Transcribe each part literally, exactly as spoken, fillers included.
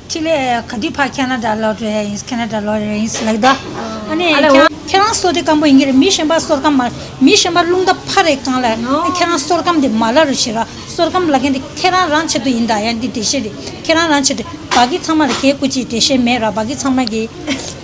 འཕྲིན་ལས་ག་དུས་ཕར་ཁེ་ན་ཌ་ལོག་འགྲོ་ཡ་ཡིན། ཁེ་ན་ཌ་ལོག་ཡ་ཡིན་ལབ་ད། ཨ་ནི་ཨ་ལེ་ཁྱེད་རང་ཁྱེད་རང་བསོད་བདེ་སྐམ་པོ་ཡིན་གྱི་རེད། མི་གཞན་པ་བསོད་སྐམ་མ་མི་གཞན་པ་རླུང་རྟ་ཕར་རེད་གང་ལ། ཨ་ཁྱེད་རང་བསོད་སྐམ་དེ་མ་ལབ་རོགས་བྱེད་ར། བསོད་སྐམ་ལབ་མཁན་དེ་ཁྱེད་རང་རང་ཆེད་དུ་ཡིན་ད། ཡ་འདི་འགྲེལ་བཤད་དེ་ཁྱེད་རང་རང་ཆེད་དུ། བ་གི་ཚང་མ་ལ་གས་སྐུ་ཅི་འགྲེལ་བཤད་མེད་ར། བ་གི་ཚང་མ་གིས་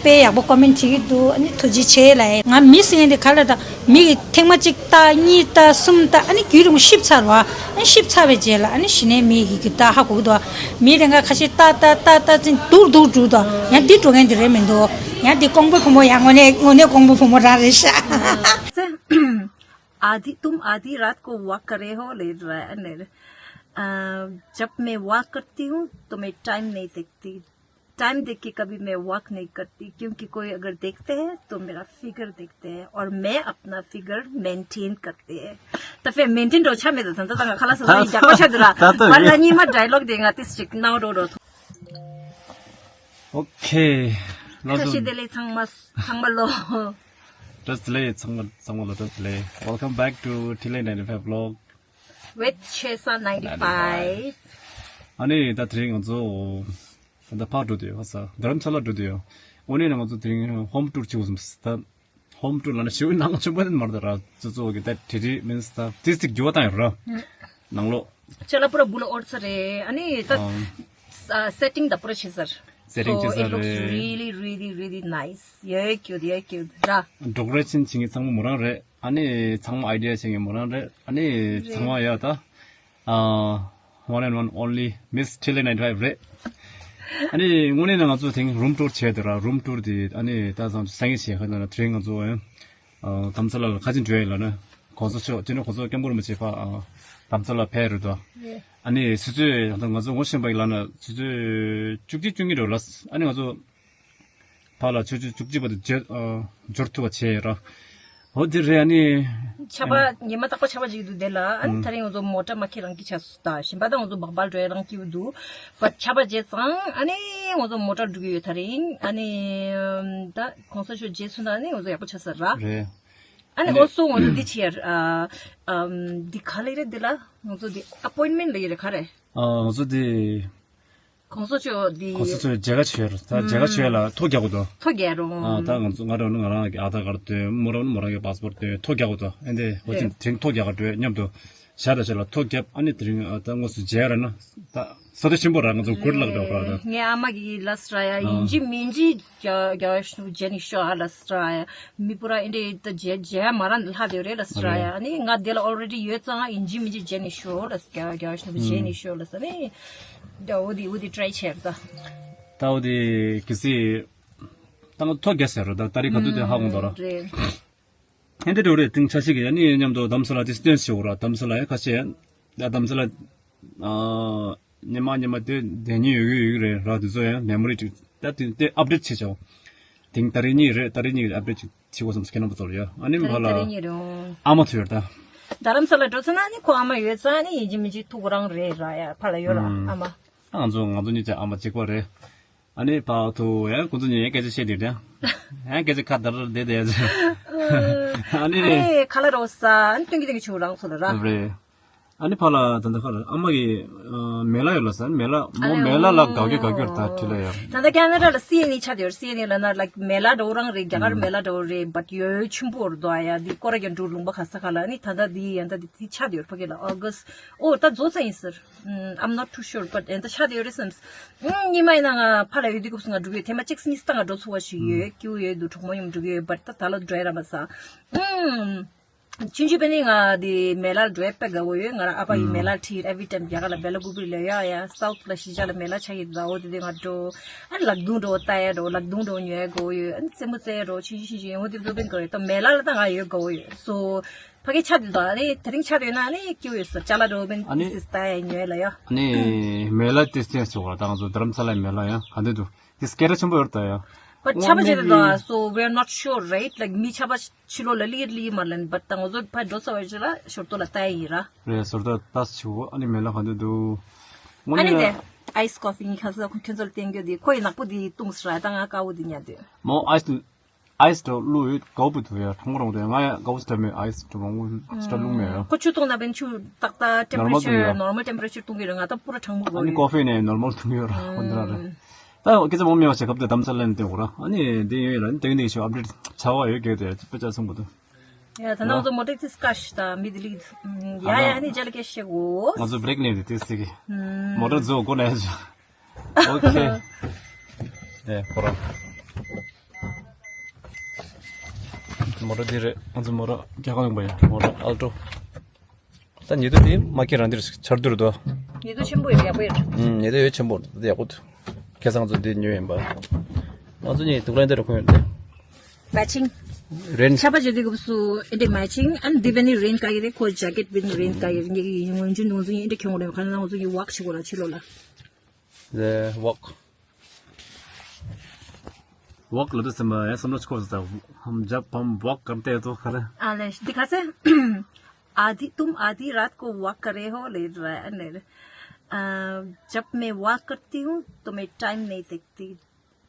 དཔེ་ཡག་པོ་ཀོ་མེན་བྲིས་ཀྱི་འདུག་ཨ་ནི་ཐུགས་རྗེ་ཆེ་ལབ་ཡ། ང་མི་ཟེར་མཁན་དེ་ག་ལ་ད། མི་གིས་ཐེངས་མ་གཅིག་ལྟ། གཉིས་ལྟ། གསུམ་ལྟ། ཨ་ནི་རྒྱུན་རིང་པོ་ཤི་ཚར་བ། ཨ་ནི་ཤི་ཚར་བའི་རྗེས་ལ་ཨ་ནི་གཞི་ནས་མི་གིས་རྒྱུ་ལྟ་ཧ་གོ་གི་འདུག་མི་དེ་འགའ་ཁ་ཤས་ལྟ་ལྟ་ལྟ་ལྟ་ཙང་སྡུག་སྡུག་འགྲོ་འདུག་ཡང་འདི་འགྲོ་མཁན་དེ་རེད་མི་འདུག་ཡང་འདི་ཀོང་པོའི་བུ་མོ། ཡང་དངོས་གནས་དངོས་གནས་ཀོང་པོའི་བུ་མོ་རང་རེད་ཤག आधी तुम आधी रात को वॉक कर रहे हो ले रहा है नहीं। अ, जब मैं वॉक करती हूँ तो मैं टाइम नहीं देखती। टाइम देख के कभी मैं वॉक नहीं करती, क्योंकि कोई अगर देखते हैं तो मेरा फिगर देखते हैं और मैं अपना फिगर मेंटेन करते हैं। त फेरि मेंटेन འགྲོ་ཆ་མེད་དུ་ད་ད་ང་ཁ་ལག་ཟ་ས་ཡི་རྒྱག་པ་ཆ་དུ་ར། ད་ད་བར་ལ་ཉི་མ་ཌའི་ལོག་དེ་ང་ཏིས་ཅིག་ནའོ་རོ་རོ། ཨོ་ཁེ། ཁ་ཤས་བདེ་ལེགས་ཚང་མ་ཚང་མ་ལོ། བཀྲ་ཤིས་བདེ་ལེགས་ཚང་མ་ཚང་མ་ལོ། བཀྲ་ཤིས་བདེ་ལེགས། Welcome back to Thilei ninety-five vlog. With Chesa ninety-five. ཨ་ནི་ད་དེ་རིང་ང་ཚོ་ད་ཕར་འགྲོ་དུས་ཡོད་ས། དྷ་རམ་ས་ལ་འགྲོ་དུས་ཡོད། དངོས་གནས་ང་ཚོ་དེ་རིང་ཧོམ་ཊུར་བྱེད་དགོས་བསམ་ས། ད་ཧོམ་ཊུར་ལབ་ན་ཞེ་པོ་ནང་ཆེན་པོ་ནི་མ་རེད་ད་ར། ཚོ་ཚོ་གི་ད་དེ་རིང་མིན་ས་ད་ཏིས་ཏིག་འགྱུར་བ་བཏང་ཡོད་ར། ནང་ལོགས། ཅ་ལག་པུ་ར་བུ་ལ་ཨོར་ས་རེད། ཨ་ནི་ད་སེ་ཊིང་ད་པུ་ར་བྱེད་ས་རེད། སེ་ཊིང་བྱེད་ས་རེད། So it looks really, really, really nice. Yeah, cute, yeah, cute. ར། ཌེ་ཀོ་རེ་ཤན་བྱེད་མཁན་ཚང་མ་མོ་རང་རེད། ཨ་ནི་ཚང་མ་ཨའི་ཌི་ཡ་བྱེད་མཁན་མོ་རང་རེད། ཨ་ནི་རེད། ཚང་མ་ཡ་ད། ཨ། One and one only Miss Thilei ninety-five རེད། ཨ་ནི་དངོས་གནས་ན་ང་ཚོ་དེང་རུམ་ཊུར་བྱས་དེ་ར། རུམ་ཊུར་དེ་ཨ་ནི་ད་བཟང་སང་ཉིན་བྱས་ཁ་ན་དེ་རིང་ང་ཚོ་ཡང་དྷ་རམ་ས་ལ་ལ་ཁ་ཆེ་འགྲོ་ཡིན་ལ་ན། གོང་ས་མཆོག་སྤྱི་ནོར་གོང་ས་སྐྱབས་མགོན་རིན་པོ་ཆེ་ཕ་དྷ་རམ་ས་ལ་ཕེབས་རེད་དོ། ཨ་ནི་ཆུ་ཚོད་ད་ང་ཚོ་ངོ་ཤེས་པ་ཡིན་ལ་ན་ཆུ་ཚོད་བཅུ་གཅིག་བཅུ་གཉིས་འགྲོ་ལ། ཨ་ནི་ང་ཚོ་ཕར་ལ་ཆུ་ཚོད་བཅུ་གཅིག་བར་དུ་འབྱོར་ཨ་འབྱོར་ཐུབ་པ་བྱས་ཡོད་ར། འོ་དེ་རེད། ཨ་ནི་ཆར་པ་ཉི་མ་རྟག་པར་ཆར་པ་ཅིག་འདུག་དེ་ལ་ཨ་ནི་ཨང་། དེ་རིང་ང་ཚོ་མོ་ཊ་མ་ཁྱེར་རང་གི་ཆ་སུ་ད་གཞན་པ་ད་ང་ཚོ་སྦག་སྦག་འགྲོ་ཡ་རང་སྐྱིད་པོ་འདུག་བ་ཆར་པ་བརྗེད་ཙང་ཨ་ནི་ང་ཚོ་མོ་ཊ་འགྲོ་གི་ཡོད་དེ་རིང་། ཨ་ནི་ད་གོང་ས་མཆོག་མཇལ་སོང་ད་ཨ་ནི་ང་ཚོ་ཡག་པོ་ཆགས་ས་ར། རེད། ཨ་ནི་ཨ་ནི་ཨོ་སོ་ང་ཚོ་འདི་བྱེད་ཡ་ཨ་ཨམ་འདི་ག་ལེ་རེད། འདི་ལ་ང་ཚོ་འདི་ཨ་པོའིན་མེན་ལ་ཡོད་རེད། ག་རེད། ཨ་ང་ཚོ་འདི། གོང་ས་མཆོག་འདི། གོང་ས་མཆོག་མཇལ་ཁ་བྱས་ར། ད་མཇལ་ཁ་བྱས་ལ་ཐོ་རྒྱག་དགོས་དོ། ཐོ་རྒྱག་རུང་། ཨ་ད་ང་ཚོ་ང་རང་ནི་ང་རང་གི་ཨ་དྷར་ཀར་སྟོན། མོ་རང་ནི་མོ་རང་གི་པཱ་སི་པོར་སྟོན། ཐོ་རྒྱག་དགོས་དོ། ཨེ་འདི་འོ་ཅི་རེད། དེང་ཐོ་རྒྱག་ག་འགྲོ་མཉམ་དུ་བཞག་ད་བྱས་ལ་ཐོ་རྒྱབ། ཨ་ནི་དེ་རིང་ཨ་ད་དངོས་སུ་མཇལ་ར་ན་ད་ས་ཐོ་ཆེན་པོ་ར། ང་ཚོ་གུཌ་ལག་འགྲོ་ག་ད། ངའི་ཨ་མ་གི་ལ་སི་ར་ཡ་ཨ་ཡིན་གཅིག་མིན་གཅིག་རྒྱ་རྒྱ་ཤུ་ཇེ་ནི་ཤོ་ཨ་ལ་སི་ར་ཡ། མི་པུ་ར་ཨིན་དྲེ་ད་ཇེ་ཇེ་མ་ར་ལྷ་དེ་རེད་ལ་སི་ར་ཡ། ཨ་ནི་ང་དེ་ལ་ཨོ་རེ་ཌི་ཡོད་ཙང་ཨིན་ཇི་མིན་ཇི་ཇེ་ནི་ཤོ་ལ་སི་རྒྱ་རྒྱ་ཤུ་ཇེ་ནི་ཤོ་ལ་སི་ཨ་ནི་ད་འོ་དེ་འོ་དེ་ཊྲའི་བྱས་ར་ད། ད་འོ་དེ་གི་སི་ད་ང་ཐོ་རྒྱ་ཟེར་ར་ད་ད་རེས་ག་དུས་དེ་ཧ་གོ་འདུག་ར། རེད། ཧན་དེ་འགྲོ་རེད། ཐེངས་ཆ་ཞིག་གི་ཨ་ནི་མཉམ་དུ་དྷ་རམ་ས་ལ་དེ་སྟོན་ཞིག་འོ་ར། དྷ་རམ་ས་ལ་ཡ་ཁ་ཤས་ཡ་ད་དྷ་རམ་ས་ལ། ཨ། ཉི་མ་ཉི་མ་དེ་བསྡད་ཉེན་ཡོད་ཀྱི་ཡོད་ཀྱི་རེད་ར། དེ་ཚོ་ཡང་མེ་མོ་རི་ཅིག་ད་དེ་དེ་ཨབ་ཌེཊ་བྱེད་ཆོག་དེང་ད་རེས་གཉིས་རེད། ད་རེས་གཉིས་ཀྱི་ཨབ་ཌེཊ་ཅིག་བྱེད་དགོས་བསམ་སྐད་ནང་པ་ཚོར་ཡ། ཨ་ནི་ད་ཕ་ལ་རེས་གཉིས་རེད། ཨ་མ་ཚོ་ཡོད་ད། རྡ་རམ་ས་ལ་འགྲོ་ཚོད་ན་ནི་ཁོ་ཨ་མ་ཡོད་ཙང་ནི་ཡིན་གཅིག་མིན་གཅིག་ཐུག་རང་རེད་ར་ཡ། ཕ་ལ་ཡོད་ར་ཨ་མ། ང་ཚོ་ང་ཚོ་གཉིས་ཀྱི་ཨ་མ་གཅིག་པ་རེད། ཨ་ནི་ཕ་ཐུག་ཡ་ཁོ་ཚོ་གཉིས་ཡ་སྐད་ཆ་བཤད་དེ་ད། ཡ་སྐད་ཆ་ཁ་བརྡ་ར་བསྡད་བསྡད་ཡ། ཨ་ནི། ཨ་ནི་ཁ་ལ་རོ་ས་ཨ་ནི་སྟོན་གྱི་སྟོན་གྱི་ཆུ་རང་ཚོ་ལ་ར། རེད། ཨ་ནི་ཕ་ལ་ད་ལྟ་ཁ་ལ་ཨ་མ་གི་མེ་ལ་ཡོད་ལ་ས། མེ་ལ་མོ་མེ་ལ་ལ་དགའ་གི་དགའ་གི་ད་ཁྲི་ལ་ཡ། ད་ལྟ་ཁེ་ན་ཌ་ལ་སི་ཨེན་ཨི་ཆ་དེ་ཡོད། སི་ཨེན་ཨི་ལ་ན་ལ་མེ་ལ་འགྲོ་རང་རེད། རྒྱ་གར་མེ་ལ་འགྲོ་རེད། བཊ་ཡོད་ཆེན་པོ་རེད་དོ་ཡ། འདི་ཀོ་ར་གྱ་འགྲོ་ལུང་པ་ག་ས་ག་ལ་ནི་ད་ལྟ་འདི་ཡ་ད་འདི་ཆ་དེ་ཡོད། ཕ་གི་ལ་ཨོ་ག་སི་ཨོ་ད་རྫོགས་ས་ཡིན་ཟེར། I'm not too sure but ད་ཆ་དེ་ཡོད་རེད་སམ། ཉི་མ་ཡིན་ན་ང་ཕ་ལ་ཡོད་དུས་སྐབས་སུ་ང་འགྲོ་གི་ཡོད། ཐེངས་མ་གཅིག་གཉིས་ད་ང་འགྲོ་ཚུགས་པ་ཞིག་ཡོད། སྐྱིད་པོ་ཡོད་འདུག་གྲོགས་མོ་ཡོང་འགྲོ་གི་ཡོད། བཊ་ད་ད་ལོ་འགྲོ་ཡ་ར་མ་ས། ཆུང་ཆུང་པ་ནི་ང་དེ་མེ་ལ་འགྲོ་ཡ་དཔེ་དགའ་བོ་ཡོད། ང་རང་ཨ་ཕ་ཡིས་མེ་ལ་ཁྲིད། every time རྒྱ་གར་ལ་སྦེ་ལ་ཀུ་པི་ལ་ཡ་ཡ་སའུཐ་ལ་གཞིས་ཆགས་ལ་མེ་ལ་ཆགས་ཡོད་ད། འོ་དེ་དུས་ང་འགྲོ། ཨ་ལག་རྡུང་འགྲོ་ལྟ་ཡ་འགྲོ། ལག་རྡུང་འགྲོ་ཉོ་ཡ་དགའ་བོ་ཡོད། ཨ་རྩེད་མོ་རྩེ་ཡ་འགྲོ་ཆུང་ཆུང་ཆུང་ཆུང་འོ་དེ་ཚོ་དཔེ་དགའ་བོ་ཡོད། ད་མེ་ལ་ལ་ད་ང་ཡོད་དགའ་བོ་ཡོད། སོ་ཕ་གི་ཆ་དེ་ད་ཨ་ནི་དེ་རིང་ཆ་དེ་ཡོད་ན་ཨ་ནི་སྐྱིད་པོ་ཡོད་ས། ཅ་ལག་འགྲོ་བོ་ཨ་ནི་དེ་སི་ལྟ་ཡ་ཉོ་ཡ་ལ་ཡ། ཨ་ནི་མེ་ལ་དེ་སི་ཆ་བ་ད་ང་ཚོ་རྡ་རམ་ས་ལ་མེ་ལ་ཡ་ག་འདི་འདུག་དེ་སྐད་གྲགས་ཆེན་པོ་ཡོད་ད་ཡ། བཊ་ཆ་པ་བྱེད་དོ། So we're not sure, right? Like མི་ཆ་པ་ཕྱི་ལོགས་ལ་ལི་ལི་མ་ལན་བཊ་ད་ང་ཚོ་ཕ་འགྲོ་ས་བ་ཞིག་ལ་ཞོར་ཏོ་ལ་ལྟ་ཡིན་ར། རེད། ཞོར་ཏོ་ལྟ་ཆུ་བོ་ཨ་ནི་མེ་ལ་ག་འདི་འདུག་ཨ་ནི་དེ་ཨའི་སི་ཀོ་ཕི་ངའི་ཁ་ས་ཁོ་ཁྱོད་ཚོ་ལ་བསྟན་རྒྱུ་དེ་ཁོ་ཡི་ནག་པོ་དེ་བཏུང་ས་ར། ད་ང་དཀར་པོ་དེ་ཉར་དུས་མོ་ཨའི་སི། ཨའི་སི་འགྲོ་བླུགས་ཡོད། དགའ་པོ་འདུག་ཡ། གྲང་མོ་རང་འདུག་ཡ། ང་ཡ་དགའ་པོ་སྟབས་མེད། ཨའི་སི་འགྲོ་མང་པོ་སྟབས་བླུགས་མེད་ཡ། ཁོ་ཆུ་བཏུང་ན་བན་ཆུ་ཏག་ཏག་ཊེམ་པེ་རེ་ཅར་ནོར་མལ་ཊེམ་པེ་རེ་ཅར་བཏུང་གི་རེད། ང་ད་པུ་ར་གྲང་མོ་རོ་ཨ་ནི་ཡིན། ཀོ་ཧྥི་ནས་ནོར་མལ་བཏུང་གི་ཡོད་ར། ཁོ་འདི་ར་རེད། ད་སྐད་ཆ་མང་མེད་པ་བྱེད་སྐབས་དེ་དམ་ས་ལན་སྟོན་དགོས་ར། ཨ་ནི་འདི་ཡོད་ཡོད་ར། ཨ་ནི་དེ་ཡིན་དེ་ཡིན་ཞིག་ཨབ་ཌེཊ་ཆགས་པ་ཡོད་གི་དེ་དཔེ་ཆ་གསུང་གི་འདུག་ཡ་ད་ནང་ཚོ་མོ་ཊ་ཏིས་ཀ་ཤི་ད་མི་དི་ལི་ཡ་ཡ་ནི་ཅལ་ཀེ་ཤེ་གོ། ང་ཚོ་བྷི་རེག་ནས་དེ་ཏིས་ཏི་གི་མོ་ཊ་ཛོ་གོ་ནས་ཨོ་ཁེ། ཨེ་ཁོ་རང་མོ་ཊ་འདི་རེད། ང་ཚོ་མོ་ཊ་རྒྱ་གར་ཡོང་པ་ཡིན། མོ་ཊ་ཨལ་ཊོ། ད་ཉེ་དུ་དེ་མ་ཁེ་རང་འདིར་ཆར་དུ་རུ་དོ། ཉེ་དུ་ཆེན་པོ་ཡོད་ཡག་པོ་ཡོད། ཨུམ་ཉེ་དུ་ཡོད་ཆེན་པོ་འདི་ཡག་པོ་འདུག་ཁ་སང་ཚོ་འདི་ཉོས་ཡིན་པ། ང་ཚོ་གཉིས་དུག་ལན་འདིར་ཁོ་ཡོད་འདི། མེ་ཆིང་། རེན། ཆ་པ་བྱེད་དུས་སྐབས་སུ་ཨེ་འདྲ་མེ་ཆིང་། ཨན་འདི་བས་ནི་རེན་ག་གི་རེད། ཁོ་ཇེ་ཀེཊ་བས་ནི་རེན་ག་གི་རེད། ངེད་ཀྱི་ཡིན་ངོས་འཇུ་ནོར་འཛིན་ཨེ་འདྲ་ཁྱོང་རེད། ཁ་ན་ང་ཚོ་ཡི་ཝག་ཞིག་གོ་ར་ཕྱི་ལོགས་ལ། ཝག་ཝག་ལ་དུ་སེམས་པ་ཡང་བསམ་བློ་ཆི་ཁོ་ཟ། ཧམ་ཇབ་ཕམ་ཝག་ཀར་ཏེ་ཏོ་ཁ་རེ། ཨ་ལེ་འདི་ཁ་སེ། आधी तुम आधी रात को वॉक कर रहे हो ले रहा है ने। अ, जब मैं वॉक करती हूँ तो मैं टाइम नहीं देखती।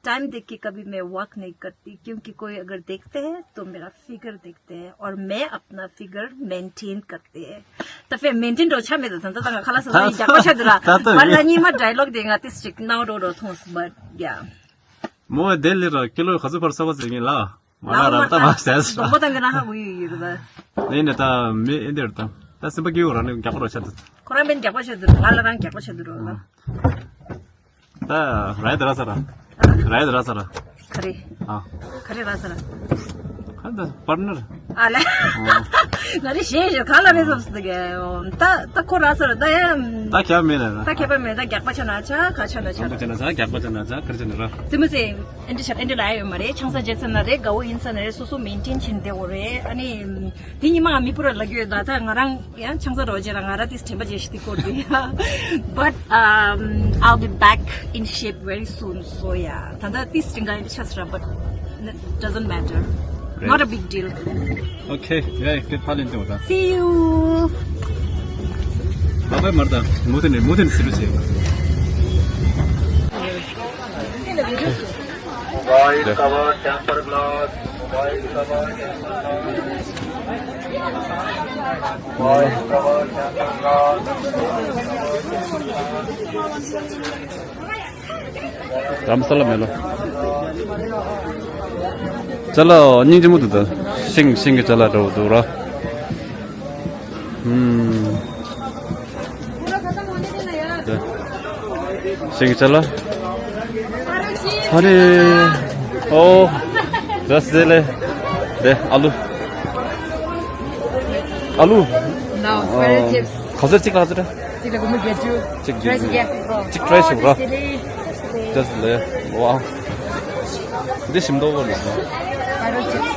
टाइम देख के कभी मैं वॉक नहीं करती, क्योंकि कोई अगर देखते हैं तो मेरा फिगर देखते हैं और मैं अपना फिगर मेंटेन करते हैं। तो फिर मेंटेन रो छा में तो तंता तंगा खला सदा क्या को छदरा। पर ला नी मा डायलॉग देगा तिस चिक नाउ रो रो थोस बट या। མོ་དེ་ལས་ར་ཀི་ལོ་ག་ཚོད་ཕར་ས་བ་ཟེར་གིན་ལ། ང་ལ་རང་ལྟ་མ་ཟེར་སོང་། སྡོང་པོ་དང་གི་ན་ཧ་གོ་ཡོད་ཡོད་རེད། ནས་ནས་ད་མི་ཨེ་འདིར་ད་ད་སེམས་པ་སྐྱིད་པོ་རང་ནས་རྒྱག་པ་རོ་ཆ་འདུག་ཁོ་རང་མིན་རྒྱག་པ་ཆ་འདུག་ང་ལ་རང་རྒྱག་པ་ཆ་འདུག་རོ་ལ། ད་རའི་ད་ར་ས་ར། རའི་ད་ར་ས་ར། ག་རེ། ཨ། ག་རེ་ར་ས་ར། ག་ད་པར་ནར། ཨ་ལ། ང་རེ་ཞེས་ཞེས་ག་ལ་རེ་སོབ་སི་ག་ད་ད་ཁོ་ར་ས་ར་ད་ཡ། ད་ཁྱབ་མེད་ན་ད། ད་ཁྱབ་པ་མེད་ད་རྒྱག་པ་ཆ་ན་ཆ་ག་ཆ་ན་ཆ། རྒྱག་པ་ཆ་ན་ཆ་རྒྱག་པ་ཆ་ན་ཆ་ག་རེ་ཆ་ན་ར། ཙི་མི་སེ། ཨེ་འདྲ་ཤ་ཨེ་འདྲ་ལ་ཡོད་མ་རེད། ཆང་ས་རྗེས་ཚར་ན་རེད། དགའ་བོ་ཡིན་ས་ན་རེད། སོ་སོ་མེན་ཊེན་བྱེད་བསྡད་འོ་རེད། ཨ་ནི་དེ་ཉི་མ་མི་པུ་ར་ལ་གྱོད་ད་ད་ང་རང་ཡང་ཆང་ས་རོ་རྗེས་ར་ང་ར་དེ་དྲན་པ་རྗེས་ཤི་དེ་སྐོར་དེ། But um, I'll be back in shape very soon. So yeah, ད་ད་དེ་སྲིང་ག་ཡིན་ཆ་ས་ར། But it doesn't matter. Not a big deal. Okay, yeah, good party. See you. बाबा मर्दा मुझे नहीं मुझे नहीं सिर्फ चाहिए। Mobile cover, temper glass, mobile cover, temper glass, mobile cover, temper glass. རམ་ས་ལ་མེ་ལ། ཅ་ལག་སྙིང་རྗེ་མོ་འདུག་ད། ཤིང་ཤིང་གི་ཅ་ལག་འདྲ་བོ་འདུག་ར། ཤིང་གི་ཅ་ལག་ཨ་རེ། ཨོ། ར་སེ་ལེ། དེ་ཨ་ལུ། ཨ་ལུ། No, spiral chips. ག་ཚོད་གཅིག་ལ་ག་ཚོད་རེད། གཅིག་ལ་སྒོར་མོ་བརྒྱད་ཅུ། གཅིག་བརྒྱད་ཅུ། Try བྱེད་ག། གཅིག་try བྱེད་ག། Just ལེ། ཝའོ། འདི་ཞིམ་མདོག་པོ་རེད། Spiral chips.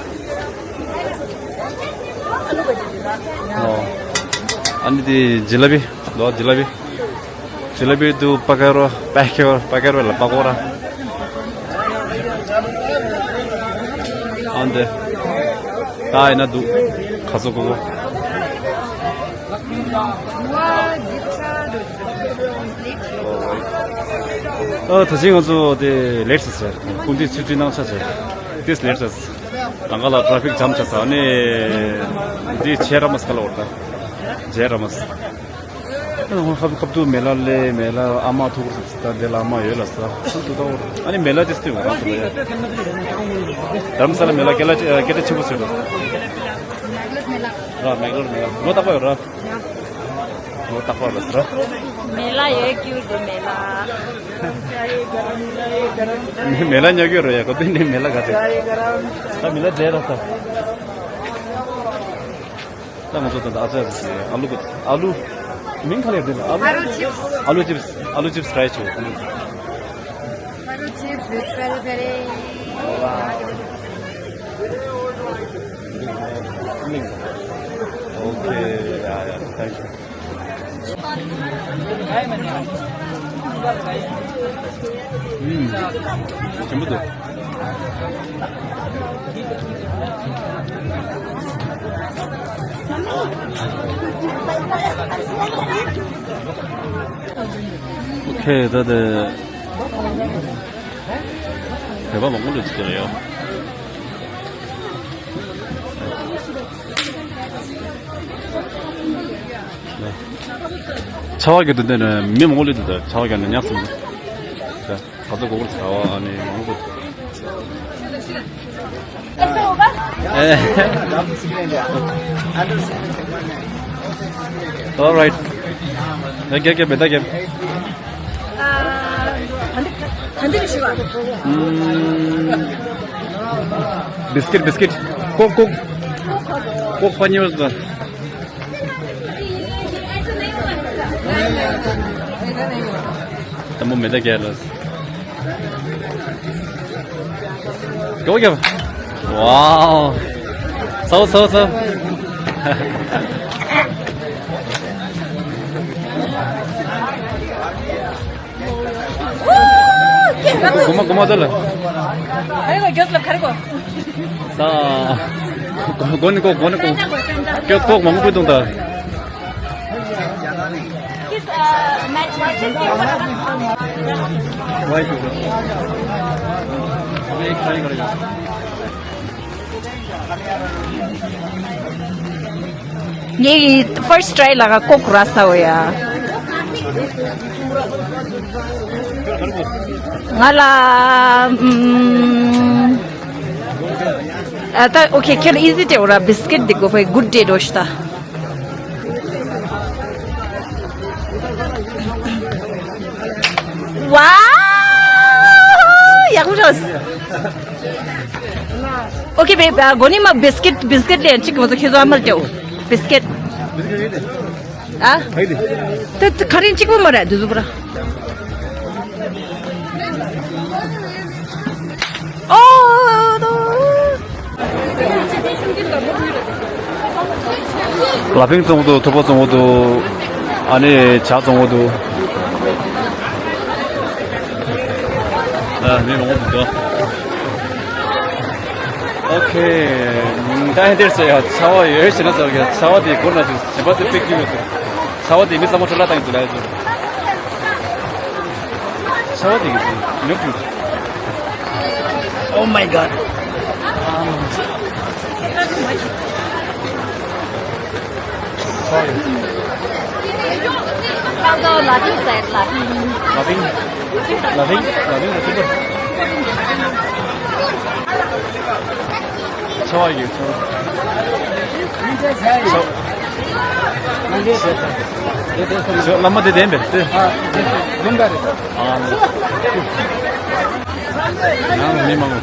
ཨོ། ཨ་ནི་འདི་ཇི་ལ་བི། ལོ་ཇི་ལ་བི། ཇི་ལ་བི་དུ་པ་ཀ་རོ། པ་ཀ་རོ། པ་ཀ་རོ་ལ་པ་ཀོ་ར། ཨ་འདི། ད་ཡིན་ན་འདུག་ཁ་སོ་ཀོ་ཀོ། ཨ་ད་ཅི་ང་ཚོ་དེ་ལེཊ་སི་ཟེར། ཀུན་དེ་ཚུལ་ཁྲིམས་གནང་ཆ་ཟེར། དེས་ལེཊ་སི། རང་ག་ལ་ཊ་ཕིག་ཇམ་ཆ་ས་ནི། འདི་ཆེ་ར་མ་སྐ་ལ་འོར་ད། ཇེ་ར་མ་སི། ཁབ་ཁབ་ཏུ་མེ་ལ་ལེ་མེ་ལ་ཨ་མ་ཐུག་རུ་སུ་ད་དེ་ལ་ཨ་མ་ཡོད་ལ་ས་ཁབ་ཏུ་ད་འོར། ཨ་ནི་མེ་ལ་ཅེས་ཏེ་འོར་ས་ཡ། རམ་ས་ལ་མེ་ལ་སྐད་ལ་སྐད་ཆ་ཆེ་བོ་ཟེར་རོ། ར་མེག་ལོར་མེ་ལ་ལོ་ཏག་པ་ཡོད་ར། ལོ་ཏག་པ་ལ་ཟེར་ར། མེ་ལ་ཡོད་ཀྱུ་དེ་མེ་ལ། མེ་ལ་ཉོ་གི་རོ་ཡ་གོ་དེ་ནི་མེ་ལ་ག་ཚད། ད་མེ་ལ་འདྲེ་ར་ད། ད་ང་ཚོ་ད་ལྟ་ཨ་ཅག་གི་ཨ་ལུ་གི་ཨ་ལུ། མིང་ག་རེ་ཡོད་དེ་ཨ་ལུ། ཨ་ལུ་ཅིབས། ཨ་ལུ་ཅིབས། ཨ་ལུ་ཅིབས་ཊ་རའི་བྱེད། ཨ་ལུ། Potato chips with peri peri. Okay, yeah, yeah, thank you. ཨུམ། ཆེན་པོ་འདུག་ཨོ་ཁེ། ད་དེ་བོད་པ་མང་པོ་འདུག་ཅིག་རེད་ཡོ། ཆར་པ་བརྒྱབ་འདུག་དེ་ནས་མི་མང་པོ་སླེབས་འདུག་ད་ཆར་པ་བརྒྱབ་ནས་ཉག་སོང་། ད་ག་ཚོད་དགོས་དགོས་ཟ་བ་ཨ་ནི་མང་པོ། All right. རྒྱབ་རྒྱབ་རྒྱབ་མེ་ད་རྒྱབ། ག་འདི་ག་འདི་རེད་ཤི་བ། ཨུམ། བིས་ཀིཊ་བིས་ཀིཊ། ཀོག་ཀོག་ཀོག་པ་ཉོས་ད། དང་པོ་མེ་ད་རྒྱབ་ལ། གོ་རྒྱབ། ཝའོ། ཚའོ་ཚའོ་ཚའོ། གོ་མ་གོ་མ་ཚ་ལ། ཁ་རི་གོ་རྒྱོས་ལ་ཁ་རི་གོ། ད། གོ་ནི་གོ་གོ་ནི་གོ། ཀྱོ་ཀོག་མང་པོ་བཏུང་ད། This uh, match matches. ངའི་ཕར་སི་ཊི་ཊི་རའི་ལ་ཀོག་ར་ས་འོ་ཡ། ང་ལ་ཨ་ད་ཨོ་ཁེ་ཁྱོད་ཨི་ཟི་ཏེ་འོ་ར་བིས་ཀིཊ་འདི་དགོས་པའི་གུད་ཌེ་འགྲོ་ཤི་ད། ཝའོ། ཡག་པོ་ཤོས། ཨོ་ཁེ་བེ། གོ་ནི་མ་བིས་ཀིཊ་བིས་ཀིཊ་ལེན་ཅིག་མ་ཚོ་ཁྱེད་ཚོ་ཨ་མར་ཏེའོ་བིས་ཀིཊ། ཨ། ད་ཁ་རིན་གཅིག་པོ་མ་རེད་འདི་ཚོ་པུ་ར། ཨོ། ལ་ཕིང་བཙོང་གི་འདུག་ཐུག་པ་བཙོང་གི་འདུག་ཨ་ནི་ཇ་བཙོང་གི་འདུག་ཨ་ནི་མང་པོ་འདུག་ཨོ་ཁེ། ད་ཧེ་དེར་ཟེར་ཡ་ཆར་པ་ཡོད་ཞེ་ན་ཟེར་གི་ཆར་པ་དེ་སྒོ་ན་དུ་བྱེད་པ་དེ་ཕེག་གི་ཡོད་དུ། ཆར་པ་དེ་མི་ཚང་མ་འཕྲོ་བརླག་བཏང་གི་འདུག་ལ་ཡ་དུ། ཆར་པ་དེ་གི་ནུབ་ཀྱི། Oh my God. Sorry. Laughing side, laughing. Laughing? Laughing? Laughing? Laughing? ཆར་པ་ཡོད་ཆར་པ། ཆར་པ། བླ་མ་དེ་བདེན་པས་དེ། ཨ། ཡང་མི་མང་པོ།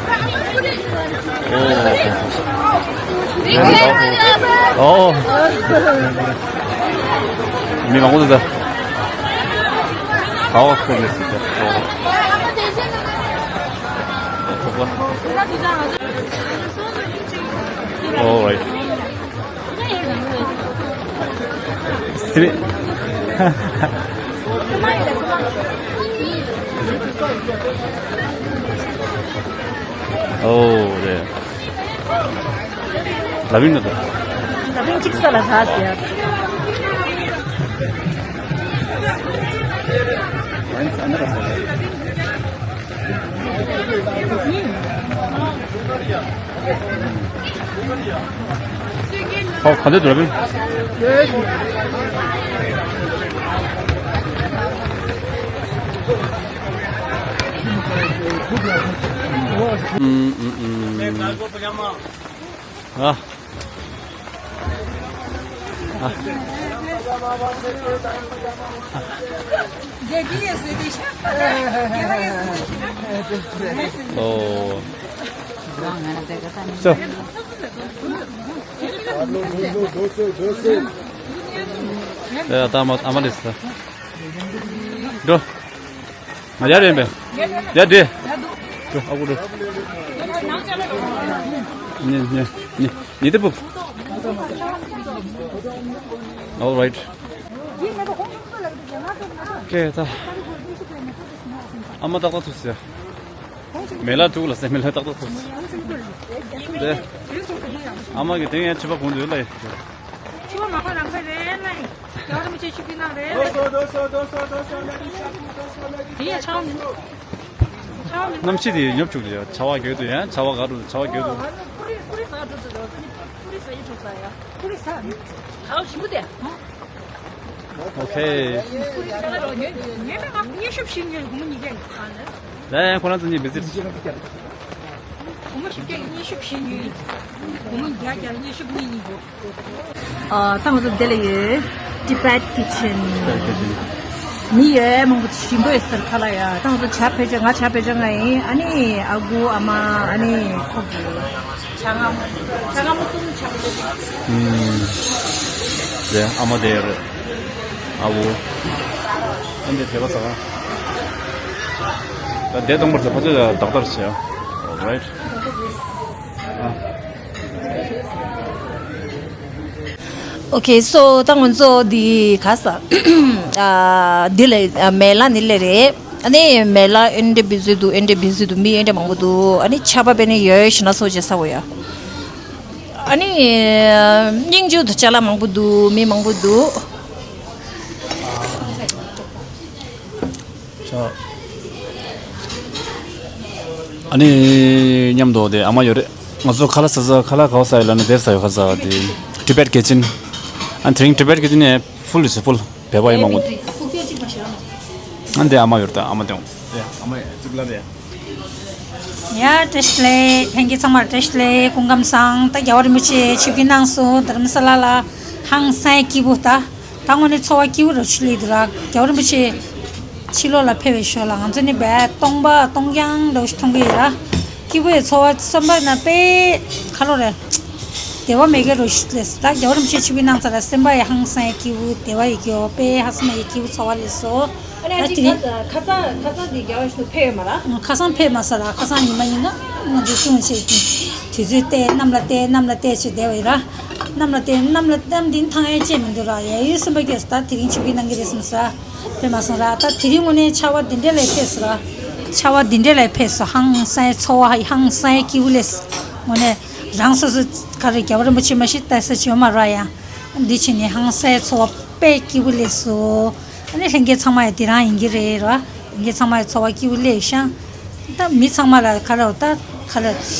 ཨོ། ཨོ། མི་མང་པོ་འདུག་ད། ཨོ་སོ་མི་སྲིད་ད། ཨོ། All right. Sri. Oh, yeah. Loving the. Loving chicks are hot, yeah. When's another? ཨོ། ག་འདྲ་འདུག་ལབ་ཡིན། ཨུམ་ཨུམ་ཨུམ། ཨ། ཨ། ཨོ། So. ཡ་ད་མ་ཨ་མ་ལེས་ད། འགྲོ། ང་ཡར་ཡིན་པས། ཡར་འདྲེ། འགྲོ་ཨ་ཁུ་འགྲོ། ཉེ་ཉེ་ཉེ་ཉེ་དེ་པུ། All right. ཁེ་ད། ཨ་མ་ཏག་ཏག་ཐུག་ཟེར། མེ་ལ་ཐུག་ལ་ཟེར། མེ་ལ་ཏག་ཏག་ཐུག་ཟེར། དེ། ཨ་མ་གི་དེང་ཡང་ཕྱི་པ་གོན་འདུག་ལ། ཕྱི་པ་མ་གོན་རང་ག་རེད་ལ། རྒྱ་རིན་པོ་ཆེ་ཤུགས་ཀྱིས་གནང་རེད། དེ་ཡང་ཆང་མིན། ཆང་མིན། གནམ་གཤིས་དེ་ཉོབ་བཅུག་ཡ། ཆར་པ་རྒྱག་དུས་ཡང་ཆར་པ་ག་རུ་ཆར་པ་རྒྱག་དུས། ཨ་ནི་ཁུ་རི་ཁུ་རི་ཟ་འགྲོ་དུས་རོ། ཁུ་རི་ཟ་ཡི་འགྲོ་ས་ཡ། ཁུ་རི་ཟ། ཁ་བ་ཞིམ་པོ་དེ། Okay. ལས་ཁོ་རང་ཚོ་གཉིས་བི་ཛིཊ། ཨ། ད་ང་ཚོ་འདི་ལ་ཡོད། Tibet Kitchen། མི་ཡོད་མང་པོ་ཞིམ་པོ་ཡོད་ཟེར་ཁ་ལ་ཡ། ད་ང་ཚོ་ཇ་བོད་ཇ། ང་ཇ་བོད་ཇ་ང་ཡིན། ཨ་ནི་ཨ་ཁུ་ཨ་མ། ཨ་ནི་ཁོ་གི་ཇ་ང་མོ། ཇ་ང་མོ་གསུམ། ཇ་མོ་གསུམ། ཨུམ། དེ་ཨ་མ་དེ་རེད། ཨ་བོ། ཨ་འདི་དེ་བ་ས་ག་ད་དེ་གཏོང་པར་ཚེ་ཕ་ཚོད་ལ་རྡག་རྡག་བྱས། Alright. ཨ། Okay, so ད་ང་ཚོ་འདི་ག་ས། ཨ། འདི་ལ། ཨ། མེ་ལ་འདི་ལ་རེད། ཨ་ནི་མེ་ལ་ཨེ་འདྲ་བི་ཛི་འདུག་ཨེ་འདྲ་བི་ཛི་འདུག་མི་ཨེ་འདྲ་མང་པོ་འདུག་ཨ་ནི་ཆར་པ་བབས་ནས་ཡོད་ཞེ་ན་སོ་བྱེད་ས་བོ་ཡ། ཨ་ནི་སྙིང་རྗེ་འདུག་ཅ་ལག་མང་པོ་འདུག་མི་མང་པོ་འདུག་ཨ་ནི་མཉམ་དུ་དེ་ཨ་མ་ཡོད་རེད། ང་ཚོ་ཁ་ལག་ཟ་ས། ཁ་ལག་ག་བ་ཟ་ཡོད་ལབ་ན་དེ་ཟ་ཡོད། ཁ་ཟ་དེ་Tibet Kitchen། ཨ་ནི་དེ་རིང་Tibet Kitchen་ནས་ཕུལ་ཟེར་ཕུལ། བོད་པ་ཡིན་མང་པོ། ཨ་འདི་ཨ་མ་ཡོད་རེད། ད་ཨ་མ་དེ་ཡོང་། དེ་ཨ་མ་གཙུག་ལག་དེ། ཡ། བཀྲ་ཤིས་བདེ་ལེགས། ལྷན་རྒྱས་ཚང་མར་བཀྲ་ཤིས་བདེ་ལེགས། སྐུ་ཁམས་བཟང་། ད་རྒྱལ་བ་རིན་པོ་ཆེ་ཆིབས་བསྒྱུར་གནང་སོང་། རྡ་རམ་ས་ལ་ལ་ཧང་སང་སྐྱིད་པོ། ད་ད་དངོས་གནས་ཚོར་བ་སྐྱིད་པོ་རུ་ཆུ་ལི་འདུག་ར། རྒྱལ་བ་རིན་པོ་ཆེ་ཕྱི་ལོགས་ལ་ཕེབས་པའི་ཞོར་ལ་ང་ཚོ་ནི་བས་སྟོང་པ་སྟོང་རྐྱང་འདྲ་བོ་ཞིག་མཐོང་གི་ཡོད་ར། སྐྱིད་པོའི་ཚོར་བ་བསམ་པ་ན་དཔེ་ག་ལོ་རེད། བདེ་བ་མེད་མཁན་རུ་ཞིག་ལས། ད་རྒྱལ་བ་རིན་པོ་ཆེ་ཆིབས་བསྒྱུར་གནང་ཚར་ལ་སེམས་པ་ཡི་ཧང་སང་ཡི་སྐྱིད་པོ། བདེ་བ་ཡི་སྐྱིད་པོ། དཔེ་ཧ་སེམས་ཡི་སྐྱིད་པོ་ཚོར་བ་སླེབས་སོང་། ཨ་ནི་ཨ་ཅིག་དེ་རིང་ཁ་ཁ་ས་ཁ་ས་འདི་རྒྱལ་བ་ཞིག་ཏུ་ཕེབས་ཡོད་མ་ར། ཁ་སང་ཕེབས་མ་ས་ར། ཁ་སང་ཉི་མ་ཉིན་གང་ང་ཚོ་ཅུང་ཞིག་དུས་ཚོད་བལྟས། གནམ་ལ་བལྟས། གནམ་ལ་བལྟས་བྱས་བསྡད་པ་ཡིན་ར། གནམ་ལ་བལྟས། གནམ་ལ། གནམ་འདི་ཐང་ཡས་ཅེས་མི་འདུག་ར། ཡ་ཡོད་སེམས་པ་སྐྱོ་སོང་། ད་དེ་རིང་ཆིབས་བསྒྱུར་གནང་གི་རེད་བསམ་ས། ཕེབས་མ་སོང་ར། ད་དེ་རིང་དངོས་གནས་ཆར་པ་འདི་འདྲ་ལས་ཕེབས་སོང་ར། ཆར་པ་འདི་འདྲ་ལས་ཕེབས་སོང་། ཧང་སང་ཚོར་བ་ཧང་སང་སྐྱིད་པོ་ལས། དངོས་གནས་རང་སོ་སོ་ག་རེ་རྒྱལ་བ་རིན་པོ་ཆེ་མ་གཞི་ལྟ་ས་ཅིག་ཡོད་མ་ར་ཡ། འདི་ཕྱིན་ནས་ཧང་སང་ཚོར་བ་དཔེ་སྐྱིད་པོ་སླེབས་སོང་། ཨ་ནི་ལྷན་རྒྱས་ཚང་མ་ཡ་དེ་རང་ཡིན་གྱི་རེད་ར། ལྷན་རྒྱས་ཚང་མ་ཡ་ཚོར་བ་སྐྱིད་པོ་སླེབས་ཤག་ད་མི་ཚང་མ་ལ་ག་རེ་ད་ག་རེ་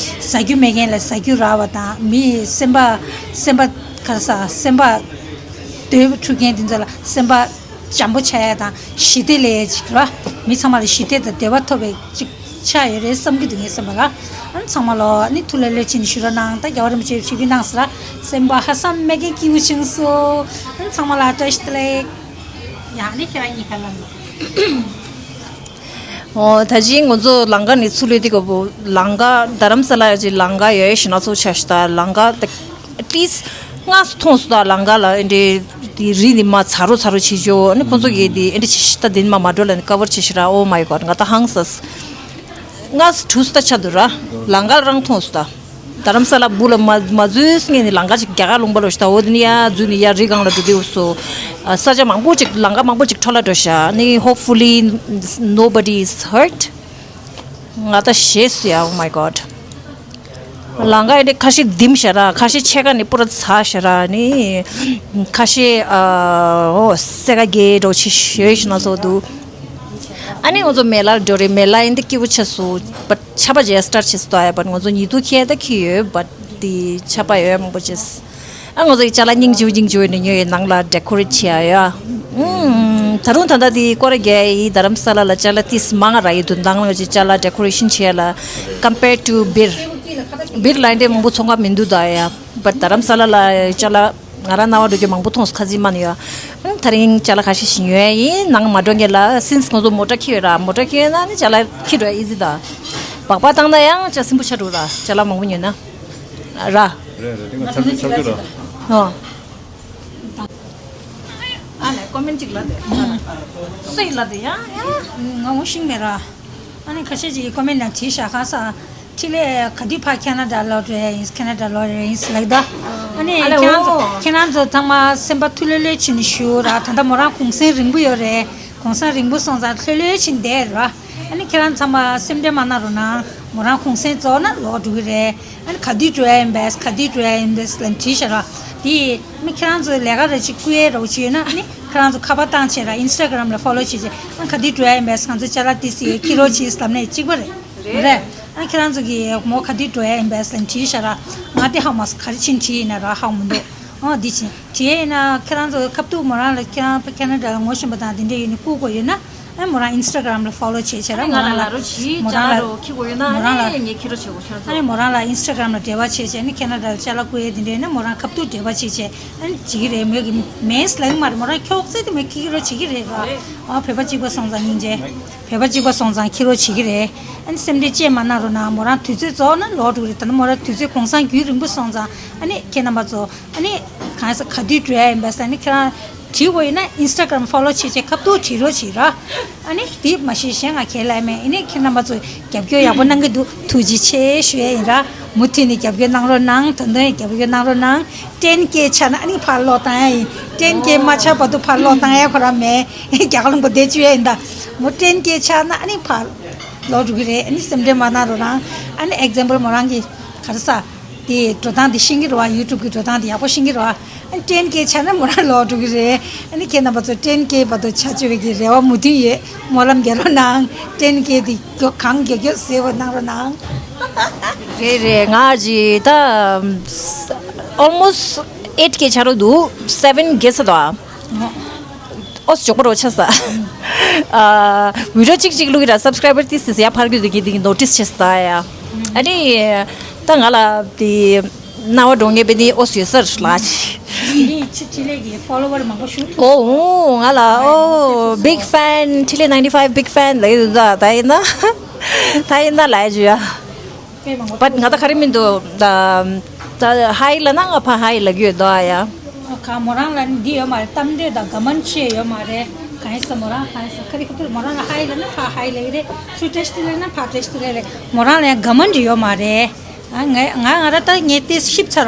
ཟ་རྒྱུ་མེད་མཁན་ལ་ཟ་རྒྱུ་རག་པ་དང་། མི་སེམས་པ་སེམས་པ་ག་རེ་ཟ། སེམས་པ་འདོད་འཁྲུག་མཁན་དེ་ཚོ་ལ་སེམས་པ་འཇམ་པོ་ཆགས་ཡ་དང་ཞི་བདེ་སླེབས་ཡ་ཅིག་ར། མི་ཚང་མ་ལ་ཞི་བདེ་དང་བདེ་བ་ཐོབ་པའི་ཅིག་ཆགས་ཡོད་རེད་བསམ་གྱི་འདུག་ངའི་སེམས་པ་ལ། ཨ་ནི་ཚང་མ་ལོ་ཨ་ནི་ཐུགས་ལ་བློས་ཕྱིན་བཞུགས་རོགས་གནང་། ད་རྒྱལ་བ་རིན་པོ་ཆེ་ཆིབས་བསྒྱུར་གནང་ས་ལ་སེམས་པ་ཧ་སམ་མེད་མཁན་སྐྱིད་པོ་བྱུང་སོང་། ཨ་ནི་ཚང་མ་ལ་བཀྲ་ཤིས་བདེ་ལེགས། ཡང་ནི་ཁྱེད་རང་གཉིས་ཀ་ལ། ཨོ། ད་ཅི་ང་ཚོ་ལམ་ཁ་ནས་ཚུར་སླེབས་དུས་སྐབས་སུ་ལམ་ཁ་རྡ་རམ་ས་ལ་ཡ་ཅིག་ལམ་ཁ་ཡོད་ཤི་ན་ཚོ་ཆ་ཤི། ད་ལམ་ཁ་ད་ཏིས་སྔ་སུ་མཐོང་སོང་། ད་ལམ་ཁ་ལ་ཨེ་འདྲའི་དེ་རི་ནི་མ་ཚ་རོ་ཚ་རོ་བྱེད་ཅོ། ཨ་ནི་ཁོ་ཚོ་གིས་དེ་ཨེ་འདྲ་བྱེད་ཤི། ད་དེ་ནི་མ་མ་འགྲོ་ལ་ནི་ཀ་བར་བྱེད་ཤི་ར། Oh my God. ང་ད་ཧང་སངས། སྔ་སུ་དྲུག་སུ་ད་ཆ་འདུག་ར། ལམ་ཁ་རང་མཐོང་སོང་། ད་རྡ་རམ་ས་ལ་སྦུག་ལ་མ་མ་འཛུལ་སྔོན་ནས་ལམ་ཁ་ཅིག་རྒྱ་གར་ལུང་པ་ལོ་ཤི། ད་འོ་དེ་ནས་ཡར་འཛུལ་ནས་ཡར་རི་སྒང་ལ་འགྲོ་དུས་སུ་ས་ཆ་མང་པོ་ཅིག་ལམ་ཁ་མང་པོ་ཅིག་འཕྲོ་བརླག་འགྲོ་ཤག་ནི། Hopefully nobody is hurt. ང་ད་ཞེད་སོང་ཡ། Oh my God. ལམ་ཁ་ཨེ་འདྲ་ཁ་ཤས་ལྡེམ་ཤག་ར། ཁ་ཤས་ཕྱེད་ཀ་ནས་པུ་ར་ཚ་ཤག་ར། ནི་ཁ་ཤས་ཨ་འོ་སེ་ཀ་གེ་འགྲོ་ཆེ་ཤོས་ཤི་ན་སོ་འདུག་ཨ་ནི་ང་ཚོ་མེ་ལ་འགྲོ་རེད། མེ་ལ་ཨེ་འདྲ་སྐྱིད་པོ་ཆགས་སོང་། But ཆར་པ་ཇེ་སི་ཊར་ཊི་བྱེད་སོང་ཡ། But ང་ཚོ་ཉི་གདུགས་ཁྱེར་ད་ཁྱེར་ཡོད། But དེ་ཆར་པ་ཡོད་མང་པོ་བྱས། ཨ་ང་ཚོ་ཡི་ཅ་ལག་སྙིང་རྗེ་པོ་སྙིང་རྗེ་པོ་ནས་ཉོས་ཡོད། ནང་ལ་ཌེ་ཀོ་རེ་ཊི་བྱེད་ཡ་ཡོད། ཨུམ། ད་རུང་ད་ལྟ་དེ་སྐོར་ར་རྒྱག་ཡ་ཡིན། རྡ་རམ་ས་ལ་ལ་ཅ་ལག་ཏིས་མང་ར་ཡོད་འདུག་ནང་ལ་ཅ་ལག་ཌེ་ཀོ་རེ་ཤན་བྱེད་ཡ་ལ་compared to སྦིར། སྦིར་ལ་ཨེ་འདྲ་མང་པོ་ཚོང་ཁང་མི་འདུག་ད་ཡ། But རྡ་རམ་ས་ལ་ལ་ཅ་ལག་ང་རང་རྣ་བ་འགྲོ་རྒྱུ་མང་པོ་མཐོང་སོང་། ཁ་ཟིག་མ་ནི་ཡོད། ཨ་ད་རིང་ཅ་ལག་ཁ་ཤས་ཤིག་ཉོ་ཡ་ཡིན། ནང་མ་འགྲོ་མཁན་ལ། སིནས་ང་ཚོ་མོ་ཊ་འཁྱེར་ཡོད་ར། མོ་ཊ་འཁྱེར་ཡོད་ན་ནི་ཅ་ལག་འཁྱེར་འགྲོ་ཡ་ཨི་ཛི་ད། སྦག་སྦག་བཏང་ན་ཡང་ཅ་སིམ་པོ་ཆགས་འགྲོ་ར། ཅ་ལག་མང་པོ་ཉོས་ན་ར། རེད་རེད། དེ་ང་ཆབ་ཆུ་ཆབ་ཆུ་ར། ཨོ། ཨ་ལས་ཀོ་མེན་ཅིག་ལ་དེ། སུ་ཡིན་ལ་དེ་ཡ་ཡ། ང་ངོ་ཤེས་མེད་ར། ཨ་ནི་ཁ་ཤས་ཅིག་ཀོ་མེན་ལ་བྲིས་ཤག་ཧ་ས། ཁྲི་ལས་ག་དུས་ཕར་ཁེ་ན་ཌ་ལོག་འགྲོ་ཡ་ཡིན། ཁེ་ན་ཌ་ལོག་ཡ་ཡིན་ལབ་ད། ཨ་ནི་ཨ་ལས་ཁྱེད་རང་ཚོ། ཨོ། ཁྱེད་རང་ཚོ་ཚང་མ་སེམས་པ་ཐུགས་ལྷོད་ལྷོད་བྱས་ནས་བཞུགས་ར། ད་ལྟ་མོ་རང་གུང་སེང་རིང་པོ་ཡོད་རེད། གུང་སེང་རིང་པོ་སོང་ཙང་ལྷོད་ལྷོད་བྱས་ནས་བསྡད་ར། ཨ་ནི་ཁྱེད་རང་ཚང་མ་སེམས་ཁྲལ་མ་གནང་རོགས་གནང་། མོ་རང་གུང་སེང་རྫོགས་ན་ལོག་འགྲོ་གི་རེད། ཨ་ནི་ག་དུས་འགྲོ་ཡ་ཡིན་པས། ག་དུས་འགྲོ་ཡ་ཡིན་པས་ལབ་བྲིས་ཤག་ར། དེ་ཨ་ནི་ཁྱེད་རང་ཚོ་ལས་ཀ་རེ་ཅིག་བསྐུལ་ཡས་རོགས་བྱས་ཡོད་ན། ཨ་ནི་ཁྱེད་རང་ཚོ་ཁ་པར་བཏང་བྱས་ར། ཨིན་སི་ཊ་གྷི་རམ་ལ་ཕོ་ལོ་བྱས་བྱས། ཨ་ནི་ག་དུས་འགྲོ་ཡ་ཡིན་པས། ང་ཚོ་ཅ་ལག་ཏིས་ཡས་འཁྱེར་རོགས་བྱས་ལབ་ནས་གཅིག་པ་རེད། རེད། རེད། ཨ་ནི་ཁྱེད་རང་ཚོ་གིས་མོ་ག་དུས་འགྲོ་ཡ་ཡིན་པས་ལབ་བྲིས་ཤག་ར། ང་དེ་ཧ་མ་སོང་། ག་རེ་བྱས་ནས་བྲིས་ཡིན་ན་ར་ཧ་གོ་མི་འདུག་ཨོ་འདི་བྱིན་དྲིས་ཡིན་ན་ཁྱེད་རང་ཚོ་ཁ་ཐུག་མོ་རང་ལ་ཁྱེད་རང་ཁེ་ན་ཌ་ལ་ངོ་ཤེས་པ་དང་དེ་འདྲ་ཡོད་ན་བསྐུར་དགོས་ཡོད་ན་ཨ་མོ་རང་ཨིན་སི་ཊ་གྷ་རམ་ལ་ཕོ་ལོ་བྱེད་བྱེད་ར། ཨ་ནི་མོ་ང་རང་ལ་ལ་ལ་རོ་བྱིས་མོ་ཅ་རང་ལ་རོ་ཁྱི་གོ་ཡོད་ན་མོ་རང་ལ་ངས་ཁྱི་རོ་བྱེད་གོ་ཤོར་ཨ་ནི་མོ་རང་ལ་ཨིན་སི་ཊ་གྷ་རམ་ལ་འབྲེལ་བ་བྱེད་བྱེད་ཨ་ནི་ཁེ་ན་ཌ་ལ་ཅ་ལག་བསྐུར་ཡས་དེ་འདྲ་ཡོད་ན་མོ་རང་ཁ་ཐུག་འབྲེལ་བ་བྱེད་བྱེད་ཨ་ནི་བྱེད་ཀྱི་རེད། མོས་ཀྱི་མེན་སི་ལབ་ཀྱི་མ་རེད། མོ་རང་ཁྱོག་ཚད་དེ་མོས་ཁྱི་གི་རོ་བྱེད་ཀྱི་རེད་ར། ཨ་བོད་པ་གཅིག་པ་སོང་ཙང་སྙིང་རྗེ། བོད་པ་གཅིག་པ་སོང་ཙང་ཁྱི་རོ་བྱེད་ཀྱི་རེད། ཨ་ནི་སེམས་ཁྲལ་ཅེས་མ་གནང་རོགས་གནང་། མོ་རང་དུས་ཚོད་རྫོགས་ན་ལོག་འགྲོ་གི་རེད། ད་ནི་མོ་རང་དུས་ཚོད་གུང་སེང་རྒྱུན་རིང་པོ་སོང་ཙང་ཨ་ནི་ཁྱེད་རྣམ་པ་ཚོ་ཨ་ནི་གང་ས་ག་དུས་འགྲོ་ཡ་ཡིན་པ་ས་ཨ་ནི་ཁྱེད་རང་བྲིས་དགོས་ཡིན་ན་ཨིན་སི་ཊ་གྷ་རམ་ཕོ་ལོ་བྱེད་བྱེད་ཁ་ཐུག་བྲིས་རོགས་བྱེད་ར། ཨ་ནི་དེ་མ་ཤེས་གཞན་ང་ཁས་ལེན་མེད། ཨ་ནི་ཁྱེད་རྣམ་པ་ཚོ་རྒྱབ་སྐྱོར་ཡག་པོ་གནང་གི་འདུག་ཐུགས་རྗེ་ཆེ་ཞུ་ཡ་ཡིན་ར། མུ་མཐུད་ནས་རྒྱབ་སྐྱོར་གནང་རོགས་གནང་། ད་དུང་རྒྱབ་སྐྱོར་གནང་རོགས་གནང་། ཊེན་ཀེ་ཆགས་ན་ཨ་ནི་ཕར་ལོག་བཏང་ཡ་ཡིན། ཊེན་ཀེ་མ་ཆགས་བར་དུ་ཕར་ལོག་བཏང་ཡ་ཁོ་རང་མེད། རྒྱ་གར་ལུང་པ་བསྡད་བཅུག་ཡ་ཡིན་ད། མོ་ཊེན་ཀེ་ཆགས་ན་ཨ་ནི་ཕར་ལོག་འགྲོ་གི་རེད། ཨ་ནི་སེམས་ཁྲལ་མ་གནང་རོགས་གནང་། ཨ་ནི་ཨེག་ཛམ་པལ་མོ་རང་གི་ག་རེ་ཟ། དེ་འགྲོ་སྟངས་དེ་ཤེས་ཀྱི་རེད་བ། ཡུ་ཊུབ་གི་འགྲོ་སྟངས་དེ་ཡག་པོ་ཤེས་ཀྱི་རེད་བ། ཨ་ནི་ཊེན་ཀེ་ཆགས་ན་མོ་རང་ལོག་འགྲོ་གི་རེད། ཨ་ནི་ཁྱེད་རྣམ་པ་ཚོ་ཊེན་ཀེ་བར་དུ་ཆ་བཅུག་པའི་གི་རེ་བ་མུ་མཐུད་ཡོད། སྨོན་ལམ་རྒྱག་རོགས་གནང་། ཊེན་ཀེ་དེ་མགྱོགས་གང་མགྱོགས་མགྱོགས་ཟེར་བ་གནང་རོགས་གནང་། རེད་རེད། ང་ཅི་ད་almost eight K ཆགས་རོགས་འདུག seven K ས་དོ། ཨོ་ཞོགས་པ་རོ་ཆ་ས། ཨ་བི་ཌི་ཡོ་གཅིག་གཅིག་བླུག་གི་ར་སབ་སི་ཀ་རའི་བར་ཏིས་ཏིས་ཡ་ཕར་གི་འདུག་གི་འདི་ནོ་ཊིས་བྱས་ས་ཡ། ཨ་ནི་ད་ང་ལ་དེ་རྣ་བ་འགྲོ་ངེས་པའི་ནི་ཨོ་ཡོད་ས་རེད་ལ་ཅི། འདི་ཕྲིན་ལས་ཀྱི་ཕོ་ལོ་ཝར་མང་པོ་ཞུ་ཐུབ། ཨོ་ཨོ་ང་ལ་ཨོ་big fan ཕྲིན་ལས་ninety five big fan ལ་ཡོད་ད་ད་ཡིན་ན་ད་ཡིན་ན་ལ་ཅི་ཡ། དཔེ་མང་པོ་but ང་ད་ག་རེ་མི་འདུག་ད་ད་ཧའི་ལ་ན་ང་ཕ་ཧའི་ལ་གི་ཡོད་དོ་ཨ་ཡ། ག་མོ་རང་ལ་ནི་འདི་ཡོད་མ་རེད། གཏམ་འདྲེ་དང་དགའ་མ་ཆེ་ཡོད་མ་རེད། གང་ཡིན་ས་མོ་རང་གང་ཡིན་ས་ཁ་རི་ཁ་ཐུར་མོ་རང་ལ་ཧའི་ལ་ན་ཕ་ཧའི་ལ་གི་རེད། སུ་བཀྲ་ཤིས་བདེ་ལེགས་ན་ཕ་བཀྲ་ཤིས་བདེ་ལེགས་རེད། མོ་རང་ལ་ཡང་དགའ་མ་འདྲེ་ཡོད་མ་རེད། ང་ང་ང་ར་ད་ངས་དེ་ཤིབ་ཚར་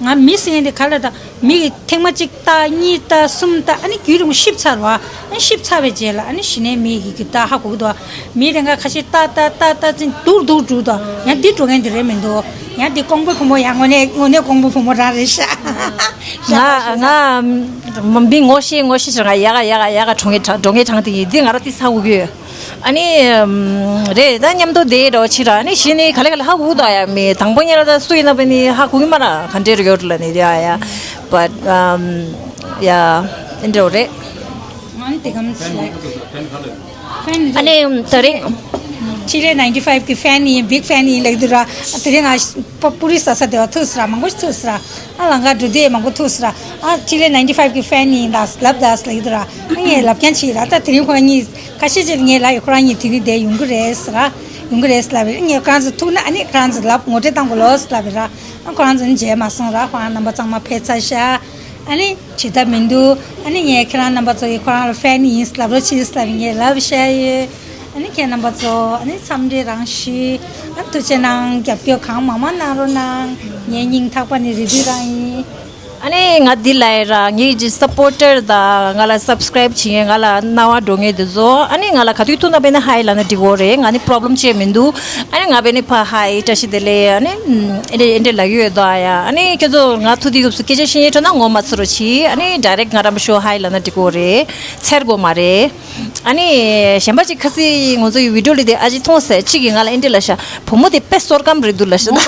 བ། ང་མི་ཟེར་མཁན་དེ་ག་ལ་ད་མི་གི་ཐེངས་མ་གཅིག་ལྟ་གཉིས་ལྟ་གསུམ་ལྟ་ཨ་ནི་རྒྱུན་རིང་ཤིབ་ཚར་བ། ཨ་ནི་ཤིབ་ཚར་བའི་རྗེས་ལ་ཨ་ནི་གཞི་ནས་མི་གི་གི་ལྟ་ཧ་གོ་གི་འདུག་མི་རེ་འགའ་ཁ་ཤས་ལྟ་ལྟ་ལྟ་ལྟ་ཙིན་སྡུག་སྡུག་འགྲོ་འདུག་ཡང་འདི་འགྲོ་མཁན་དེ་རེད་མི་འདུག་ཡང་འདི་ཀོང་པོ་བུ་མོ་ཡང་དངོས་གནས་དངོས་གནས་ཀོང་པོ་བུ་མོ་རང་རེད་ཤག་ང་ང་མི་ངོ་ཤེས་ངོ་ཤེས་ཤག་ཡ་ག་ཡ་ག་ཡ་ག་གྲོང་ངེ་གྲོང་ངེ་གྲང་དེ་ཡིན་འདི་ང་ར་ཏི་ས་འུ་གི་ཡོད། ཨ་ནི་རེད་ད་མཉམ་དུ་བསྡད་འགྲོ་ཕྱིར་ཨ་ནི་གཞི་ནས་ག་ལེ་ག་ལེ་ཧ་གོ་གི་འདུག་ཡ། མི་དང་པོ་ཉིད་ལ་ད་སུ་ཡིན་ན་བས་ནི་ཧ་གོ་གི་མ་ར་ག་འདྲས་རེད་ཡོད་ལ་ནི་རེད་ཨ་ཡ། but um yeah འདྲ་རེད། ཨ་ནི་དེ་གམ་ཨ་ནི་ད་རེད། ཕྲིན་ལས་ninety five གི་ཕེན་ཡིན། བིག་ཕེན་ཡིན་ལབ་ཀྱི་འདུག་ར། དེ་རིང་ང་པ་པུ་རི་ཟ་ས་དེ་བ་ཐུག་སི་ར་མང་པོ་ཐུག་སི་ར། ཨ་ལང་ཀ་འགྲོ་དུས་མང་པོ་ཐུག་སི་ར། ཨ་ཕྲིན་ལས་ninety five གི་ཕེན་ཡིན་ད་ལབ་ད་སི་ལབ་ཀྱི་འདུག་ར། ཨ་ངས་ལབ་མཁན་ཆི་ར་ད་དེ་རིང་ཁོ་རང་གཉིས་ཁ་ཤས་ཅིག་ངས་ལབ་ཡོད། ཁོ་རང་གཉིས་དེ་རིང་དེ་ཡོང་གི་རེད་སི་ར། ཡོང་གི་རེད་སི་ལབ་ཡོད། ངས་ཁོ་རང་ཚོ་ཐུག་ན་ཨ་ནི་ཁོ་རང་ཚོ་ལབ་ངོ་སྤྲོད་བཏང་དགོས་ལོ་སི་ལབ་ཡོད་ར། ཨ་ཁོ་རང་ཚོ་ནི་མཇལ་མ་སོང་ར། ཁོ་རང་རྣམ་པ་ཚང་མ་ཕེབས་ཚར་ཤག་ཨ་ནི་བྱེད་ཐབས་མི་འདུག་ཨ་ནི་ངས་ཁྱེད་རང་རྣམ་པ་ཚོ་གིས་ཁོ་རང་ལ་ཕེན་ཡིན་ལབ་རོགས་བྱེད་ལབ་ངས་ལབ་བཞག་ཡོད། ཨ་ནི་ཁྱེད་རྣམ་པ་ཚོ་ཨ་ནི་འཚམས་འདྲི་རང་ཞུ། ཨ་ཐུགས་རྗེ་གནང་། རྒྱབ་སྐྱོར་གང་མང་མང་གནང་རོགས་གནང་། ངའི་སྙིང་ཐག་པ་ནས་རེ་འདུན་རང་ཡིན། ཨ་ནི་ང་འདི་ལ་ཡི་ར་ངའི་ཇི་སབ་པོར་ཊར་དང་ང་ལ་སབ་སི་ཀ་རའིབ་བྱེད་མཁན་ང་ལ་རྣ་བ་འགྲོ་མཁན་དེ་ཚོ་ཨ་ནི་ང་ལ་ག་དུས་ཐུག་ན་བས་ན་ཧའི་ལབ་ན་འགྲིག་གོ་རེད། ང་ནི་པོ་རོབ་ལེམ་ཅི་ཡང་མི་འདུག་ཨ་ནི་ང་བས་ནི་ཕ་ཧའི་བཀྲ་ཤིས་བདེ་ལེགས་ཨ་ནི་ཨེ་འདྲ་ཨེ་འདྲ་ལབ་ཡོད་དོ་ཨ་ཡ། ཨ་ནི་ཁྱེད་ཚོ་ང་ཐུག་དུས་སྐབས་སུ་སྐད་ཆ་བཤད་སྙིང་འདོད་ན་ངོ་མ་ཚ་རོགས་གྱིས། ཨ་ནི་ཌའི་རེག་ང་རང་ཤོ་ཧའི་ལབ་ན་འགྲིག་གོ་རེད། འཚེར་དགོས་མ་རེད། ཨ་ནི་གཞན་པ་ཅིག་ཁ་སང་ང་ཚོ་ཡི་བི་ཌིའོ་ལི་དེ་ཨ་ཅེ་མཐོང་ཟེར་གཅིག་གིས་ང་ལ་ཨེ་འདྲ་ལབ་ཤག་བུ་མོ་དེ་དཔེ་བསོད་སྐམ་རེད་འདུག་ལབ་ཤག་ད་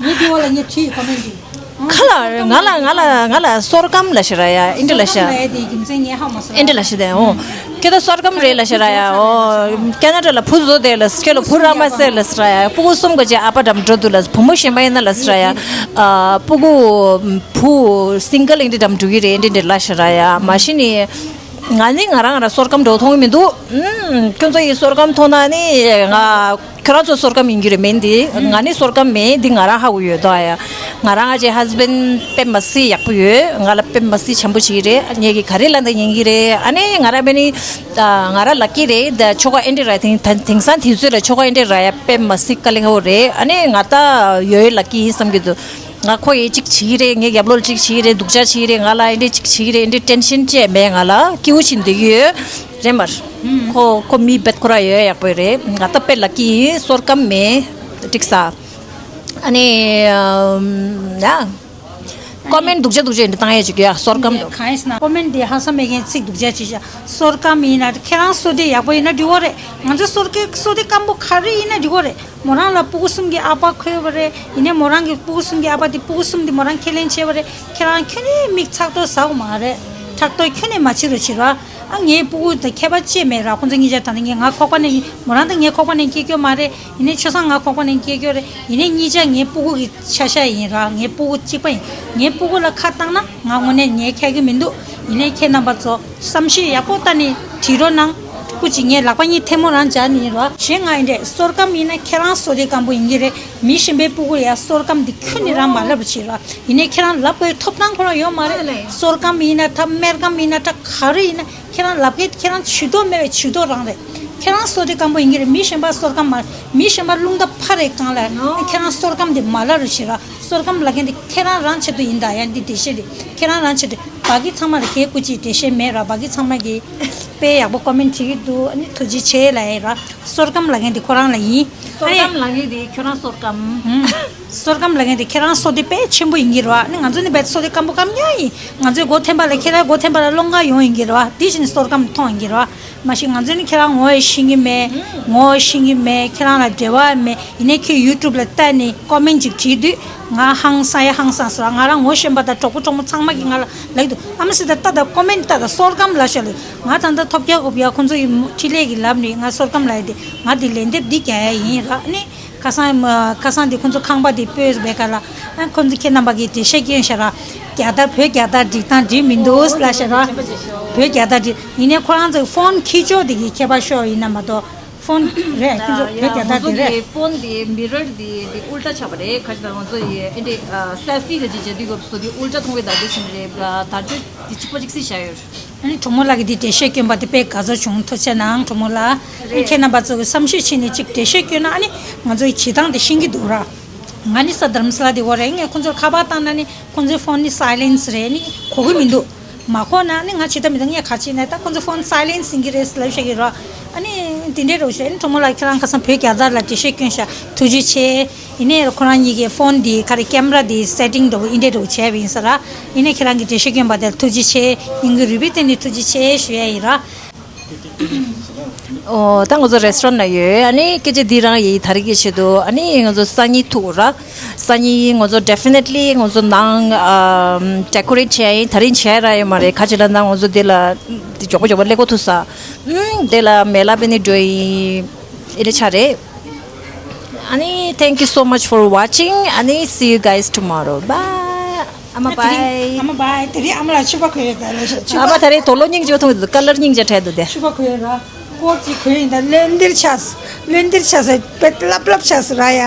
ངས་དེ་བ་ལ་ངས་བྲིས་ཡོད་ཀོ་མེན་ཊི། ཁ་ལ་ང་ལ་ང་ལ་ང་ལ་བསོད་སྐམ་ལབ་ཤག་ར་ཡ། ཨེ་འདྲ་ལབ་ཤག་ཨེ་འདྲ་ལབ་ཤག་དེ་ཨོ། ཁྱེད་ད་བསོད་སྐམ་རེད་ལབ་ཤག་ར་ཡ། ཨོ་ཁེ་ན་ཌ་ལ་བུ་བཟོ་དེ་ལ་ཁྱེད་ལ་བུ་རག་མ་སོང་ལབ་ཤག་ར་ཡ། སྤུ་གུ་གསུམ་ག་ཅིག་ཨ་ཕ་འགྲམ་འགྲོ་འདུག་ལབ། བུ་མོ་གཞན་པ་ཡིན་ན་ལབ་ཤག་ར་ཡ། ཨ་སྤུ་གུ་བུ་སིང་གལ་ཨེ་འདྲ་འགྲམ་འགྲོ་གི་རེད་ཨེ་འདྲ་འདྲ་ལབ་ཤག་ར་ཡ། མ་གཞི་ནས། ང་ནི་ང་རང་ང་རང་བསོད་སྐམ་འདྲ་བོ་མཐོང་གི་མི་འདུག་ཨུམ། ཁྱོད་ཚོ་ཡི་བསོད་སྐམ་མཐོང་ན་ནི་ང་ཁྱོད་རང་ཚོ་བསོད་སྐམ་ཡིན་གྱི་རེད་མིན་འདི། ང་ནི་བསོད་སྐམ་མིན་འདི་ང་རང་ཧ་གོ་ཡོད་དོ་ཨ་ཡ། ང་རང་ཨ་ཅེ་ཧས་བྷེན་ཌི་དཔེ་མ་སྲིད་ཡག་པོ་ཡོད། ང་ལ་དཔེ་མ་སྲིད་བྱམས་པོ་བྱེད་ཀྱི་རེད། ངེད་ཀྱི་ག་རེ་ལབ་ན་ཉན་གྱི་རེད། ཨ་ནི་ང་རང་བས་ནི་ང་རང་ལག་ཀི་རེད། ད་ཆོ་ག་ཨེ་འདྲ་ར་དེང་དེང་སང་དུས་ཚོད་ལ་ཆོ་ག་ཨེ་འདྲ་ར་ཡ་དཔེ་མ་སྲིད་དཀའ་ལས་ཁག་པོ་རེད། ཨ་ནི་ང་ད་ཡོད་ལག་ཀི་ཡིན་བསམ་གྱི་འདུག་ང་ཁོ་ཡིས་གཅིག་བྱེད་ཀྱི་རེད། ངའི་རྒྱབ་ལོགས་གཅིག་བྱེད་ཀྱི་རེད། སྡུག་ཅག་བྱེད་ཀྱི་རེད། ང་ལ་ཨེ་འདྲས་གཅིག་བྱེད་ཀྱི་རེད། ཨེ་འདྲས་ཊེན་ཤན་ཅི་ཡང་མེད། ང་ལ་སྐྱིད་པོ་བྱས་བསྡད་ཀྱི་ཡོད་རེད་མར། ཁོ་ཁོ་མི་རྦད་ཁོ་ར་ཡོད་ཡག་པོ་རེད། ང་ད་དཔེ་ལག་ཀི་ཡིན། བསོད་སྐམ་མེད་འགྲིག་ས། ཨ་ནི་ཡ། ཀོ་མེན་སྡུག་ཅག་སྡུག་ཅག་འདི་བཏང་ཡས་ཅིག་ཡ། བསོད་སྐམ་འདུག་གང་ཡིན་ཟེར་ན་ཀོ་མེན་འདི་ཧ་སང་མེད་མཁན་ཚིག་སྡུག་ཅག་ཅིག་བཞག་བསོད་སྐམ་ཡིན་ན་ཁྱེད་རང་བསོད་བདེ་ཡག་པོ་ཡིན་ན་འགྲིག་གོ་རེད། ང་ཚོ་བསོད་སྐམ་བསོད་བདེ་སྐམ་པོ་ག་རེ་ཡིན་ན་འགྲིག་གོ་རེད། མོ་རང་ལ་སྤུ་གུ་གསུམ་གྱི་ཨ་ཕ་འཁོས་པ་རེད། ཡིན་ནའི་མོ་རང་གི་སྤུ་གུ་གསུམ་གྱི་ཨ་ཕ་དེ་སྤུ་གུ་གསུམ་དེ་མོ་རང་ཁས་ལེན་བྱས་པ་རེད། ཁྱེད་རང་ཁྱོན་ནས་མིག་ཚགས་ཏོ་ཟ་དགོས་མ་རེད། ཕྲག་དོག་ཁྱོན་ནས་མ་བྱེད་རོགས་བྱེད་རོགས། ཨ་ངའི་སྤུ་གུ་དང་ཁྱད་པར་ཅི་མེད་ར། ཁོང་ཚོ་གཉིས་ཆ་ད་ནི་ངས་ང་ཁོག་པ་ནས་མོ་རང་དང་ངའི་ཁོག་པ་ནས་སྐྱེས་རྒྱུ་མ་རེད། ཡིན་ནའི་ཆོས་བཟང་ང་ཁོག་པ་ནས་སྐྱེས་རྒྱུ་རེད། ཡིན་ནའི་གཉིས་ཆ་ངའི་སྤུ་གུ་གི་ཆ་ཤས་ཡིན་ར། ངའི་སྤུ་གུ་གཅིག་པ་ཡིན། ངའི་སྤུ་གུ་ལ་ཁ་བཏང་ན་ང་དངོས་གནས་ངས་ཁྱད་ཀྱི་མི་འདུག་ཡིན་ནའི་ཁྱེད་རྣམ་པ་ཚོ་བསམ་ཤེས་ཡག་པོ་བཏང་ནས་བྲིས་རོགས་གནང་། སྐུ་མཁྱེན། ངས་ལག་པ་གཉིས་ཐལ་མོ་རང་སྦྱར་ནས་ཡིན་ར། གཞན་ང་ཡིན་དེ་བསོད་སྐམ་ཡིན་ན་ཁྱེད་རང་བསོད་བདེ་སྐམ་པོ་ཡིན་གྱི་རེད། མི་གཞན་པའི་སྤུ་གུ་ལ་ཡ་བསོད་སྐམ་འདི་ཁྱོན་ནས་རང་མ་ལབ་རོགས་བྱེད་ར། ཡིན་ནའི་ཁྱེད་རང་ལབ་དགོས་ཐོབ་ཐང་ཁོ་རང་ཡོད་མ་རེད། བསོད་སྐམ་ཡིན་ན་ད་སྨར་སྐམ་ཡིན་ན་ད་ག་རེ་ཡིན་ན། ཁྱེད་རང་ལབ་མཁན་ཁྱེད་རང་ཇུས་གཏོགས་མེད་པའི་ཇུས་གཏོགས་རང་རེད། ཁྱེད་རང་བསོད་བདེ་སྐམ་པོ་ཡིན་གྱི་རེད། མི་གཞན་པ་བསོད་སྐམ་མ། མི་གཞན་པ་རླུང་རྟ་འཕར་རེ་གང་ལ་ཁྱེད་རང་བསོད་སྐམ་དེ་མ་ལབ་རོགས་བྱེད་ར། བསོད་སྐམ་ལབ་མཁན་དེ་ཁྱེད་རང་རང་ཆེད་དུ་ཡིན་ད་ཡ། འདི་འགྲེལ་བཤད་དེ་ཁྱེད་རང་རང་ཆེད་དུ། བ་གི་ཚང་མ་ལ་གའི་སྐུ་མཁྱེན་འགྲེལ་བཤད་མེད་ར། བ་གི་ཚང་མ་གིས་དཔེ་ཡག་པོ་ཀོ་མེན་བྲིས་ཀྱི་འདུག་ཨ་ནི་ཐུགས་རྗེ་ཆེ་ལབ་ཡ་ར། བསོད་སྐམ་ལབ་མཁན་དེ་ཁོ་རང་ལ་ཡིན། ཨ་ནི་བསོད་སྐམ་ལབ་མཁན་དེ་ཁྱོད་རང་བསོད་སྐམ། ཨུམ། བསོད་སྐམ་ལབ་མཁན་དེ་ཁྱེད་རང་བསོད་བདེ་དཔེ་ཆེན་པོ་ཡིན་གྱི་རེད་བ། ནི་ང་ཚོ་ནི་དཔེ་བསོད་བདེ་སྐམ་པོ་སྐམ་ཉག་ཡིན། ང་ཚོའི་སྒོ་ཐེམ་པ་ལ་ཁྱེད་རང་སྒོ་ཐེམ་པ་ལ་སློང་ག་ཡོང་ཡིན་གྱི་རེད་བ། དེ་བཞིན་བསོད་སྐམ་མཐོང་ཡིན་གྱི་རེད་བ། མ་གཞི་ང་ཚོ་ནི་ཁྱེད་རང་ངོ་ཡི་ཤེས་ཀྱི་མེད། ངོ་ཤེས་ཀྱི་མེད། ཁྱེད་རང་ལ་འབྲེལ་བ་མེད། ཡིན་ནའི་ཁྱོད་ཡུ་ཊུབ་ལ་བལྟས་ནས་ཀོ་མེན་ཅིག་བྲིས་དུས་ང་ཧང་སང་ཡ་ཧང་སང་སོང་ར། ང་རང་ངོ་ཤེས་པ་དང་གྲོགས་པོ་གྲོགས་མོ་ཚང་མ་གིས་ང་ལ་ལབ་ཀྱི་འདུག་ཨ་མ་སི་ད་ལྟ་ད་ཀོ་མེན་ལྟ་ད་བསོད་སྐམ་ལབ་ཤག་ལབ། ང་ད་ལྟ་ཐོབ་རྒྱག་དགོས་པ་ཡ། ཁོང་ཚོ་ཡི་འཕྲིན་ལས་ཀྱི་ལབ་ནས་ང་བསོད་སྐམ་ལབ་ཡ་དེ་ང་དེ་ལན་འདེབས་འདི་རྒྱག་ཡ་ཡིན་ར། ཨ་ནི། ཁ་སང་མ་ཁ་སང་དེ་ཁོང་ཚོ་ཁང་པ་དེ་སྤོས་བའི་ཁ་ལ། ཨ་ཁོང་ཚོ་ཁྱེད་རྣམ་པ་གིས་འགྲེལ་བཤད་སྐྱོན་ཤག་ར། རྒྱལ་དར་བོད་རྒྱལ་དར་སྒྲིག་སྟངས་འགྲིག་མི་འདུག་ལབ་ཤག་ར། བོད་རྒྱལ་དར་སྒྲིག་ཡིན་ནའི་ཁོ་རང་ཚོའི་ཕོན་འཁྱེར་ཕྱོགས་དེ་གི་ཁྱད་པར་ཤོར་ཡིན་ན་མ་གཏོགས། ཕོན་རེད། ཁྱེད་ཚོ་བོད་རྒྱལ་དར་དེ་རེད། ཕོན་དེ་མི་རར་དེ་དེ་ཨུལ་ཊ་ཆགས་པ་རེད། ཁ་ཅིག་ད་ང་ཚོ་ཡི་ཨེ་འདྲེ་སེལ་ཕི་ག་ཅིག་བྱེད་དུས་སྐབས་སུ་དེ་ཨུལ་ཊ་མཐོང་བའི་བརྡ་སྤྲོད་བྱེད་ཀྱི་རེད། བརྡ་སྤྲོད་དེ་གཅིག་པ་གཅིག་སེ་བྱས་ཡོད། ཨ་ནི་གྲོགས་མོ་ལགས་ཀྱིས་འདི་འགྲེལ་བཤད་བསྐྱོན་པ་དེ་དཔེ་དགའ་ཚོར་བྱུང་། ཐུགས་རྗེ་གནང་གྲོགས་མོ་ལགས། ཨ་ནི་ཁྱེད་རྣམ་པ་ཚོ་གིས་བསམ་ཤེས་བྱས་ནས་གཅིག་འགྲེལ་བཤད་བསྐྱོན་ན་ཨ་ནི་ང་ཚོའི་བྱེད་སྟངས་དེ་ཤེས་ཀྱི་འདུག་ར། ང་ནི་ས་དྷ་རམ་ས་ལ་དེ་འོ་རེད། ངས་ཁོང་ཚོར་ཁ་པར་བཏང་ན་ནི་ཁོང་ཚོའི་ཕོན་ནི་སའི་ལེན་སི་རེད། ཨ་ནི་གོ་གི་མི་འདུག་མ་གོ་ན་ཨ་ནི་ང་བྱེད་ཐབས་མི་འདུག་ངས་ག་བྱེད་ན་ད་ཁོང་ཚོའི་ཕོན་སའི་ལེན་སི་ཡིན་གྱི་རེད་ལབ་བཤད་ཀྱི་ར། ཨ་ནི་དེ་འདྲའི་རོགས་བྱས། ཨ་ནི་གྲོགས་མོ་ལགས་ཁྱེད་རང་ཁ་སང་བོད་རྒྱལ་དར་ལ་འགྲེལ་བཤད་བསྐྱོན་ཤག་ཐུགས་རྗེ་ཆེ། ཡིན་ནའི་ཁོ་རང་གཉིས་ཀྱི་ཕོན་འདི་ག་རེ་ཀེམ་ར་འདི་སེ་ཊིང་འདྲ་བོ་ཨིན་འདྲ་འདྲ་བོ་བྱས་པ་ཡིན་ས་ར། ཡིན་ནའི་ཁྱེད་རང་གིས་འགྲེལ་བཤད་བསྐྱོན་པ་དེར་ཐུགས་རྗེ་ཆེ། སྙིང་གི་རུས་པའི་གཏིང་ནས་ཐུགས་རྗེ་ཆེ་ཞུ་ཡ་ཡིན་ར། ཨོ་ད་ང་ཚོ་རེ་སི་ཊོ་རན་ལ་ཡོད། ཨ་ནི་སྐད་ཆ་འདི་རང་ཡིན་ད་རེས་ཀྱི་ཆེད་དུ། ཨ་ནི་ང་ཚོ་སང་ཉིན་ཐུག་ར། སང་ཉིན་ང་ཚོ་ཌེ་ཕི་ནེ་ཊི་ལི་ང་ཚོ་ནང་ཨམ་ཌེ་ཀོ་རེ་ཊི་བྱས་ཡིན། ད་རིང་བྱས་ར་ཡོད་མ་རེད། ཁ་ཅིག་ལ་ནང་ང་ཚོ་འདི་ལ་འདི་མགྱོགས་པོ་མགྱོགས་པོ་ལས་ཀ་ཐུག་ས། ཨུམ་འདི་ལ་མེ་ལ་པེ་ནི་འགྲོ་ཡིན། ཨེ་རེ་ཆ་རེད། ཨ་ནི། Thank you so much for watching. ཨ་ནི། See you guys tomorrow. Bye. ཨ་མ་bye. ཨ་མ་bye. དེ་རིང་ཨ་མ་ལ་ཕྱུ་པ་གོན་ཡོད་ད་ལ་ཕྱུ་པ། ཨ་མ་ད་རེས་དོ་ལོ་སྙིང་རྗེ་མཐོང་འདུག་ཀ་ལར་སྙིང་རྗེ་འཕྲད་འདུག་དེ། ཕྱུ་པ་གོན་ཡོད་ར། ཀོཊ་ཅིག་གོན་ཡིན་ད། ལེན་འདིར་ཆགས། ལེན་འདིར་ཆགས་ས་དཔེ་ལབ་ལབ་ཆགས་ས་ར་ཡ།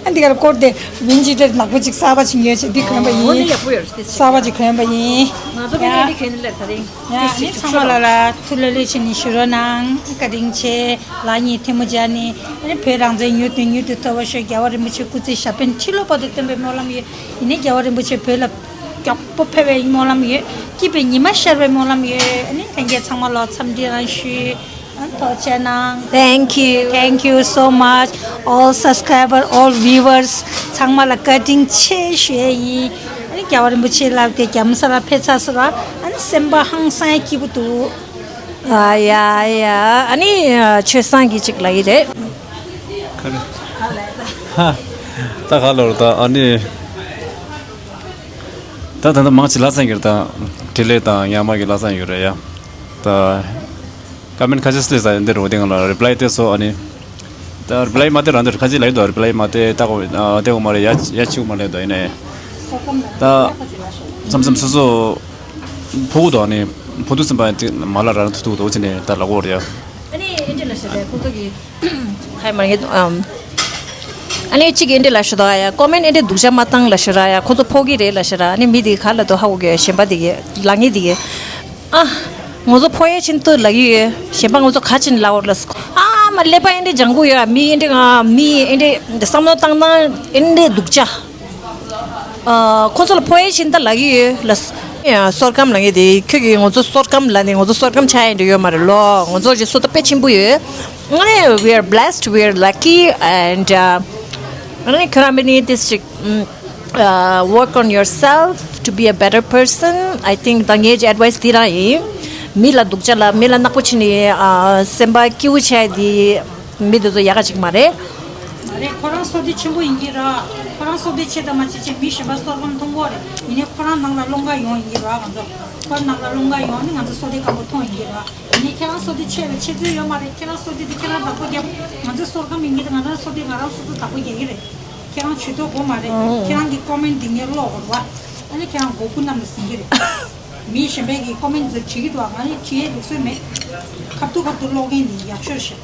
ཨ་འདི་གར་ཀོཊ་དེ་ཝིན་ཇི་དེར་ནག་པོ་ཅིག་གསར་པ་ཅིག་ཉོས་བྱས་འདི་གོན་པ་ཡིན། འོ་འདི་ཡག་པོ་ཡོད་རེད། གསར་པ་ཅིག་གོན་པ་ཡིན། ང་ཚོ་ཕ་གི་འདི་གོན་ལེར་ད་རིང་། ཡ་ནི་ཚང་མ་ལ་ལ་ཐུགས་ལ་ལས་བྱས་ནས་ཞུ་རོགས་གནང་། བཀའ་དྲིན་ཆེ། ལག་གཉིས་ཐལ་མོ་སྦྱར་ནས། ཨ་ནི་བོད་རང་བཙན་མྱུར་དུ་མྱུར་དུ་ཐོབ་པར་ཤོག་རྒྱལ་བ་རིན་པོ་ཆེ་སྐུ་ཚེ་ཞབས་པད་ཁྲི་ལོ་བར་དུ་བརྟན་པའི་སྨོན་ལམ་ཡོད། ཡིན་ནའི་རྒྱལ་བ་རིན་པོ་ཆེ་བོད་ལ་མགྱོགས་པོ་ཕེབས་པའི་སྨོན་ལམ་ཡོད། སྐྱིད་པའི་ཉི་མ་ཤར་བའི་སྨོན་ལམ་ཡོད། ཨ་ནི་ལྷན་རྒྱས་ཚང་མ་ལ་འཚམས་འདྲི་རང་ཞུ། ཨ་ཐུགས་རྗེ་གནང་། Thank you. Thank you so much, all subscriber, all viewers. ཚང་མ་ལ་བཀའ་དྲིན་ཆེ་ཞུ་ཡས་ཡིན། ཨ་ནི་རྒྱལ་བ་རིན་པོ་ཆེ་ལགས་དེ་རྒྱ་མོ་ས་ལ་ཕེབས་ཚར་སོང་ར། ཨ་ནི་སེམས་པ་ཧང་སང་ཡ་སྐྱིད་པོ་འདུག་ཨ་ཡ་ཡ། ཨ་ནི་ཆོས་བཟང་གིས་ཅིག་ལབ་ཀྱི་རེད། ག་རེ། ཧ། ད་ག་ལོར་ད་ཨ་ནི། ད་ད་ད་མང་ཆེ་ལ་ཚང་གི་རེད་ད། འཕྲིན་ལས་དང་ཡ་མ་གི་ལ་ཚང་ཡོད་རེད་ཡ། ད། ཀ་མེན་ཁ་ཤས་སླེབས་ས་ཡིན་འདི་རུ་དེ་ང་ལ་རི་པ་ལའི་སྟེར་སོང་། ཨ་ནི། ད་རི་པ་ལའི་མ་སྟེར་རང་འདི་རུ་ཁ་ཅིག་ལ་ཡོད་དོ། རི་པ་ལའི་མ་སྟེར་ད་གོ་ཨ་སྟེར་གོ་མ་རེད་ཡ། ཡ་ཆིག་མ་རེད་དོ། ཡིན་ནའི། ད། མཚམས་མཚམས་སོ་སོ། ཕོ་བུ་དོ་ཨ་ནི། ཕོ་དུ་སེམས་པ་ཅིག་མ་ལ་རང་ཐུག་ཐུག་དོ་ཅི་ནས་ད་ལ་གོ་རེད་ཡ། ཨ་ནི་ཨེ་འདྲ་ལ་ཤ་དེ་ཁོ་ཚོ་གི་ཁ་ཡ་མ་ངེད་ཨམ། ཨ་ནི་གཅིག་གིས་འདི་ལབ་ཤོད་དོ་ཡ། ཀོ་མེན་ཨེ་འདྲ་སྡུག་ཅག་མ་བཏང་ལབ་ཤོད་ར་ཡ། ཁོ་ཚོ་ཕོ་གི་རེད་ལབ་ཤོད་ར། ཨ་ནི་མི་དེ་ག་ལ་དོ་ཧ་གོ་གི་གཞན་པ་དེ་གི་ལ་ངེད་དེ་གི། ཨ། ང་ཚོ་ཕོ་ཡ་ཆེན་ཏོ་ལ་གི་ཡོད། གཞན་པ་ང་ཚོ་ག་ཆེན་ལ་འོར་ལ་སོ། ཨ་མ་ཀླད་པ་ཨེ་འདྲ་ལྗང་གུ་ཡོད། མི་ཨེ་འདྲ་ང་མི་ཨེ་འདྲ་བསམ་བློ་བཏང་ན་ཨེ་འདྲ་སྡུག་ཅག་ཨ། ཁོ་ཚོ་ལ་ཕོ་ཡ་ཆེན་ཏོ་ལ་གི་ཡོད་ལ་སོ། ཡ་བསོད་སྐམ་ལ་ངེད་དེ་ཁྱོད་ཀྱིས་ང་ཚོ་བསོད་སྐམ་ལ་ནི་ང་ཚོ་བསོད་སྐམ་ཆགས་ཡ་འདྲ་ཡོད་མ་རེད་ལོ། ང་ཚོ་ཅིག་བསོད་དཔེ་ཆེན་པོ་ཡོད། ང་ནི་we are blessed, we are lucky and uh, ང་ནི་ཁྱོད་རང་མི་ནི་ཏིས་ཅིག uh, work on yourself to be a better person. I think ད་ངའི་advice དེ་རང་ཡིན། མི་ལ་སྡུག་ཅག་ལབ། མི་ལ་ནག་པོ་བྱས་ནས་ཨ་སེམས་པ་སྐྱིད་པོ་བྱས་དེ་མི་དེ་ཚོ་ཡག་ག་ཅིག་མ་རེད། མ་རེད། ཁོ་རང་བསོད་བདེ་ཆེན་པོ་ཡིན་གྱི་ར། ཁོ་རང་བསོད་བདེ་ཆེ་དང་མ་ཆེ་ཆེ་མི་གཞན་པ་བསོད་སྐམ་མཐོང་གི་རེད། ཡིན་ནའི་ཁོ་རང་ནང་ལ་སློང་ག་ཡོང་ཡིན་གྱི་ར། ང་ཚོ་ཁོ་ནང་ལ་སློང་ག་ཡོང་ནི་ང་ཚོ་བསོད་བདེ་སྐམ་པོ་མཐོང་ཡིན་གྱི་ར། ཡིན་ནའི་ཁྱེད་རང་བསོད་བདེ་ཆེ་བའི་ཆེ་ཚོད་ཡོད་མ་རེད། ཁྱེད་རང་བསོད་བདེ་དེ་ཁྱེད་རང་བདག་པོ་རྒྱབ། ང་ཚོ་བསོད་སྐམ་ཡིན་གྱི་རེད། ང་རང་བསོད་བདེ་ང་རང་སོ་སོ་བདག་པོ་རྒྱག་གི་རེད། ཁྱེད་རང་ཇུས་གཏོགས་དགོས་མ་རེད། ཨང་། ཁྱེད་རང་གི་ཀོ་མེན་འདི་ངས་ཀློག་དགོས་རེད་བ། ཨ་ནི་ཁྱེད་རང་མགོ་དགུ་གནམ་ལ་ཟིན་གྱི་རེད། མི་གཞན་པའི་གི་ཀོ་མེན་ཚོ་བྲིས་ཀྱི་འདུག་ང་ནི་བྲིས་ཡས་ལུགས་སྲོལ་མེད། ཁ་ཐུག་ཁ་ཐུག་ཀློག་མཁན་འདི་ཡག་ཤོས་རེད།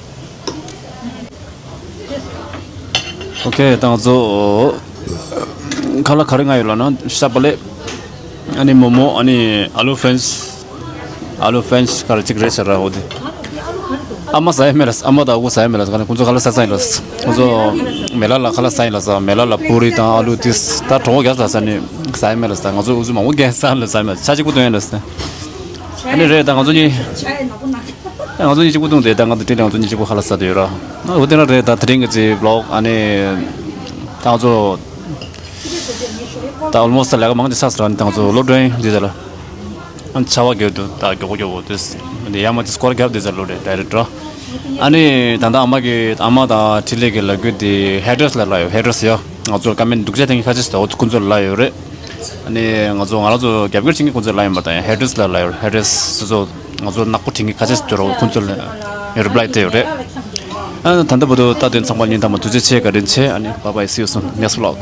ཨོ་ཁེ། ད་ང་ཚོ་ཁ་ལག་ག་རེ་མངགས་ཡོད་ལབ་ན་ཤ་བག་ལེབ། ཨ་ནི་མོག་མོག་ཨ་ནི་ཨ་ལུ་ཕྲེན་ཆི། ཨ་ལུ་ཕྲེན་ཆི་ག་རེ་གཅིག་རེད་ཟེར་ར། འོ་དེ། ཨ་མ་ཟ་ཡ་མེད་ལ། ཨ་མ་དང་ཨ་ཁུ་ཟ་ཡ་མེད་ལ། ཁོང་ཚོ་ཁ་ལག་ཟ་ས་ཡིན་ལ། ཁོང་ཚོ་མེ་ལ་ལ་ཁ་ལག་ཟ་ཡིན་ལ་ཟ། མེ་ལ་ལ་པུ་རི་དང་ཨ་ལུ་དེ་ད་གྲོགས་པོ་རྒྱ་ཟ་ས་ནི་ཟ་ཡ་མེད་ལ་ཟ། ང་ཚོ་འུ་ཚོ་མང་པོ་རྒྱ་ཟ་ལ་ཟ་མེད། ཆ་གཅིག་པུ་སྟོན་ཡ་ལ་ཟ། ཨ་ནི་རེད། ད་ང་ཚོ་གཉིས་ང་ཚོ་གཉིས་གཅིག་པུ་བཏུང་དེ། ད་ང་ཚོ་དེ་ལ་ང་ཚོ་གཉིས་གཅིག་པུ་ཁ་ལག་ཟ་དུ་ཡོད་ར། འོ་དེ་ན་རེད། ད་དེ་རིང་གི་ཅིག་བི་ལོག་ཨ་ནི་ད་ང་ཚོ་ད་ཨོལ་མོ་སི་ལས་ཀ་མང་ཆེ་ཚར་སོང་ར། ཨ་ནི་ད་ང་ཚོ་སློབ་གྲྭའི་འདི་ཚོ་ལ། ཨ་ནི་ཆར་པ་རྒྱག་དུས་ད་མགྱོགས་པོ་མགྱོགས་པོ་དེ། འདི་ཡ་མ་དེ་སྐོར་རྒྱབ་དེ་ཚོ་ལོ་རེད་ད་རེད་འགྲོ། ཨ་ནི་ད་ལྟ་ཨ་མ་གི་ཨ་མ་དང་འཕྲིན་ལས་ཀྱི་ལབ་རྒྱུ་དེ་ཧེ་ཊར་སི་ལ་ལབ་ཡོད། ཧེ་ཊར་སི་ཡོ། ང་ཚོར་ཀོ་མེན་སྡུག་ཅག་འཐེན་མཁན་ཁ་ཤས་ཤིག་འདུག་ཁོང་ཚོར་ལབ་ཡོད་རེད། ཨ་ནི་ང་ཚོ་ང་རང་ཚོ་རྒྱབ་སྐྱོར་བྱེད་མཁན་ཁོང་ཚོར་ལབ་ཡོད་མ་རེད། ད་ཡང་ཧེ་ཊར་སི་ལ་ལབ་ཡོད། ཧེ་ཊར་སི་སོ་སོ་ང་ཚོར་ནག་པོ་འཐེན་མཁན་ཁ་ཤས་ཤིག་འདུག་ཁོང་ཚོར་རི་པ་ལའི་སྟེར་ཡོད་རེད། ཨ་ནི་ད་ལྟ་བར་དུ་ལྟ་དོན་ཚང་མ་སྙིང་ཐག་པ་ཐུགས་རྗེ་ཆེ། བཀའ་དྲིན་ཆེ། ཨ་ནི་bye bye, see you soon, next vlog,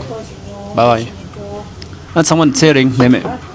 bye bye. ཨ་ཚང་མ་ཚེ་རིང་ནད་མེད།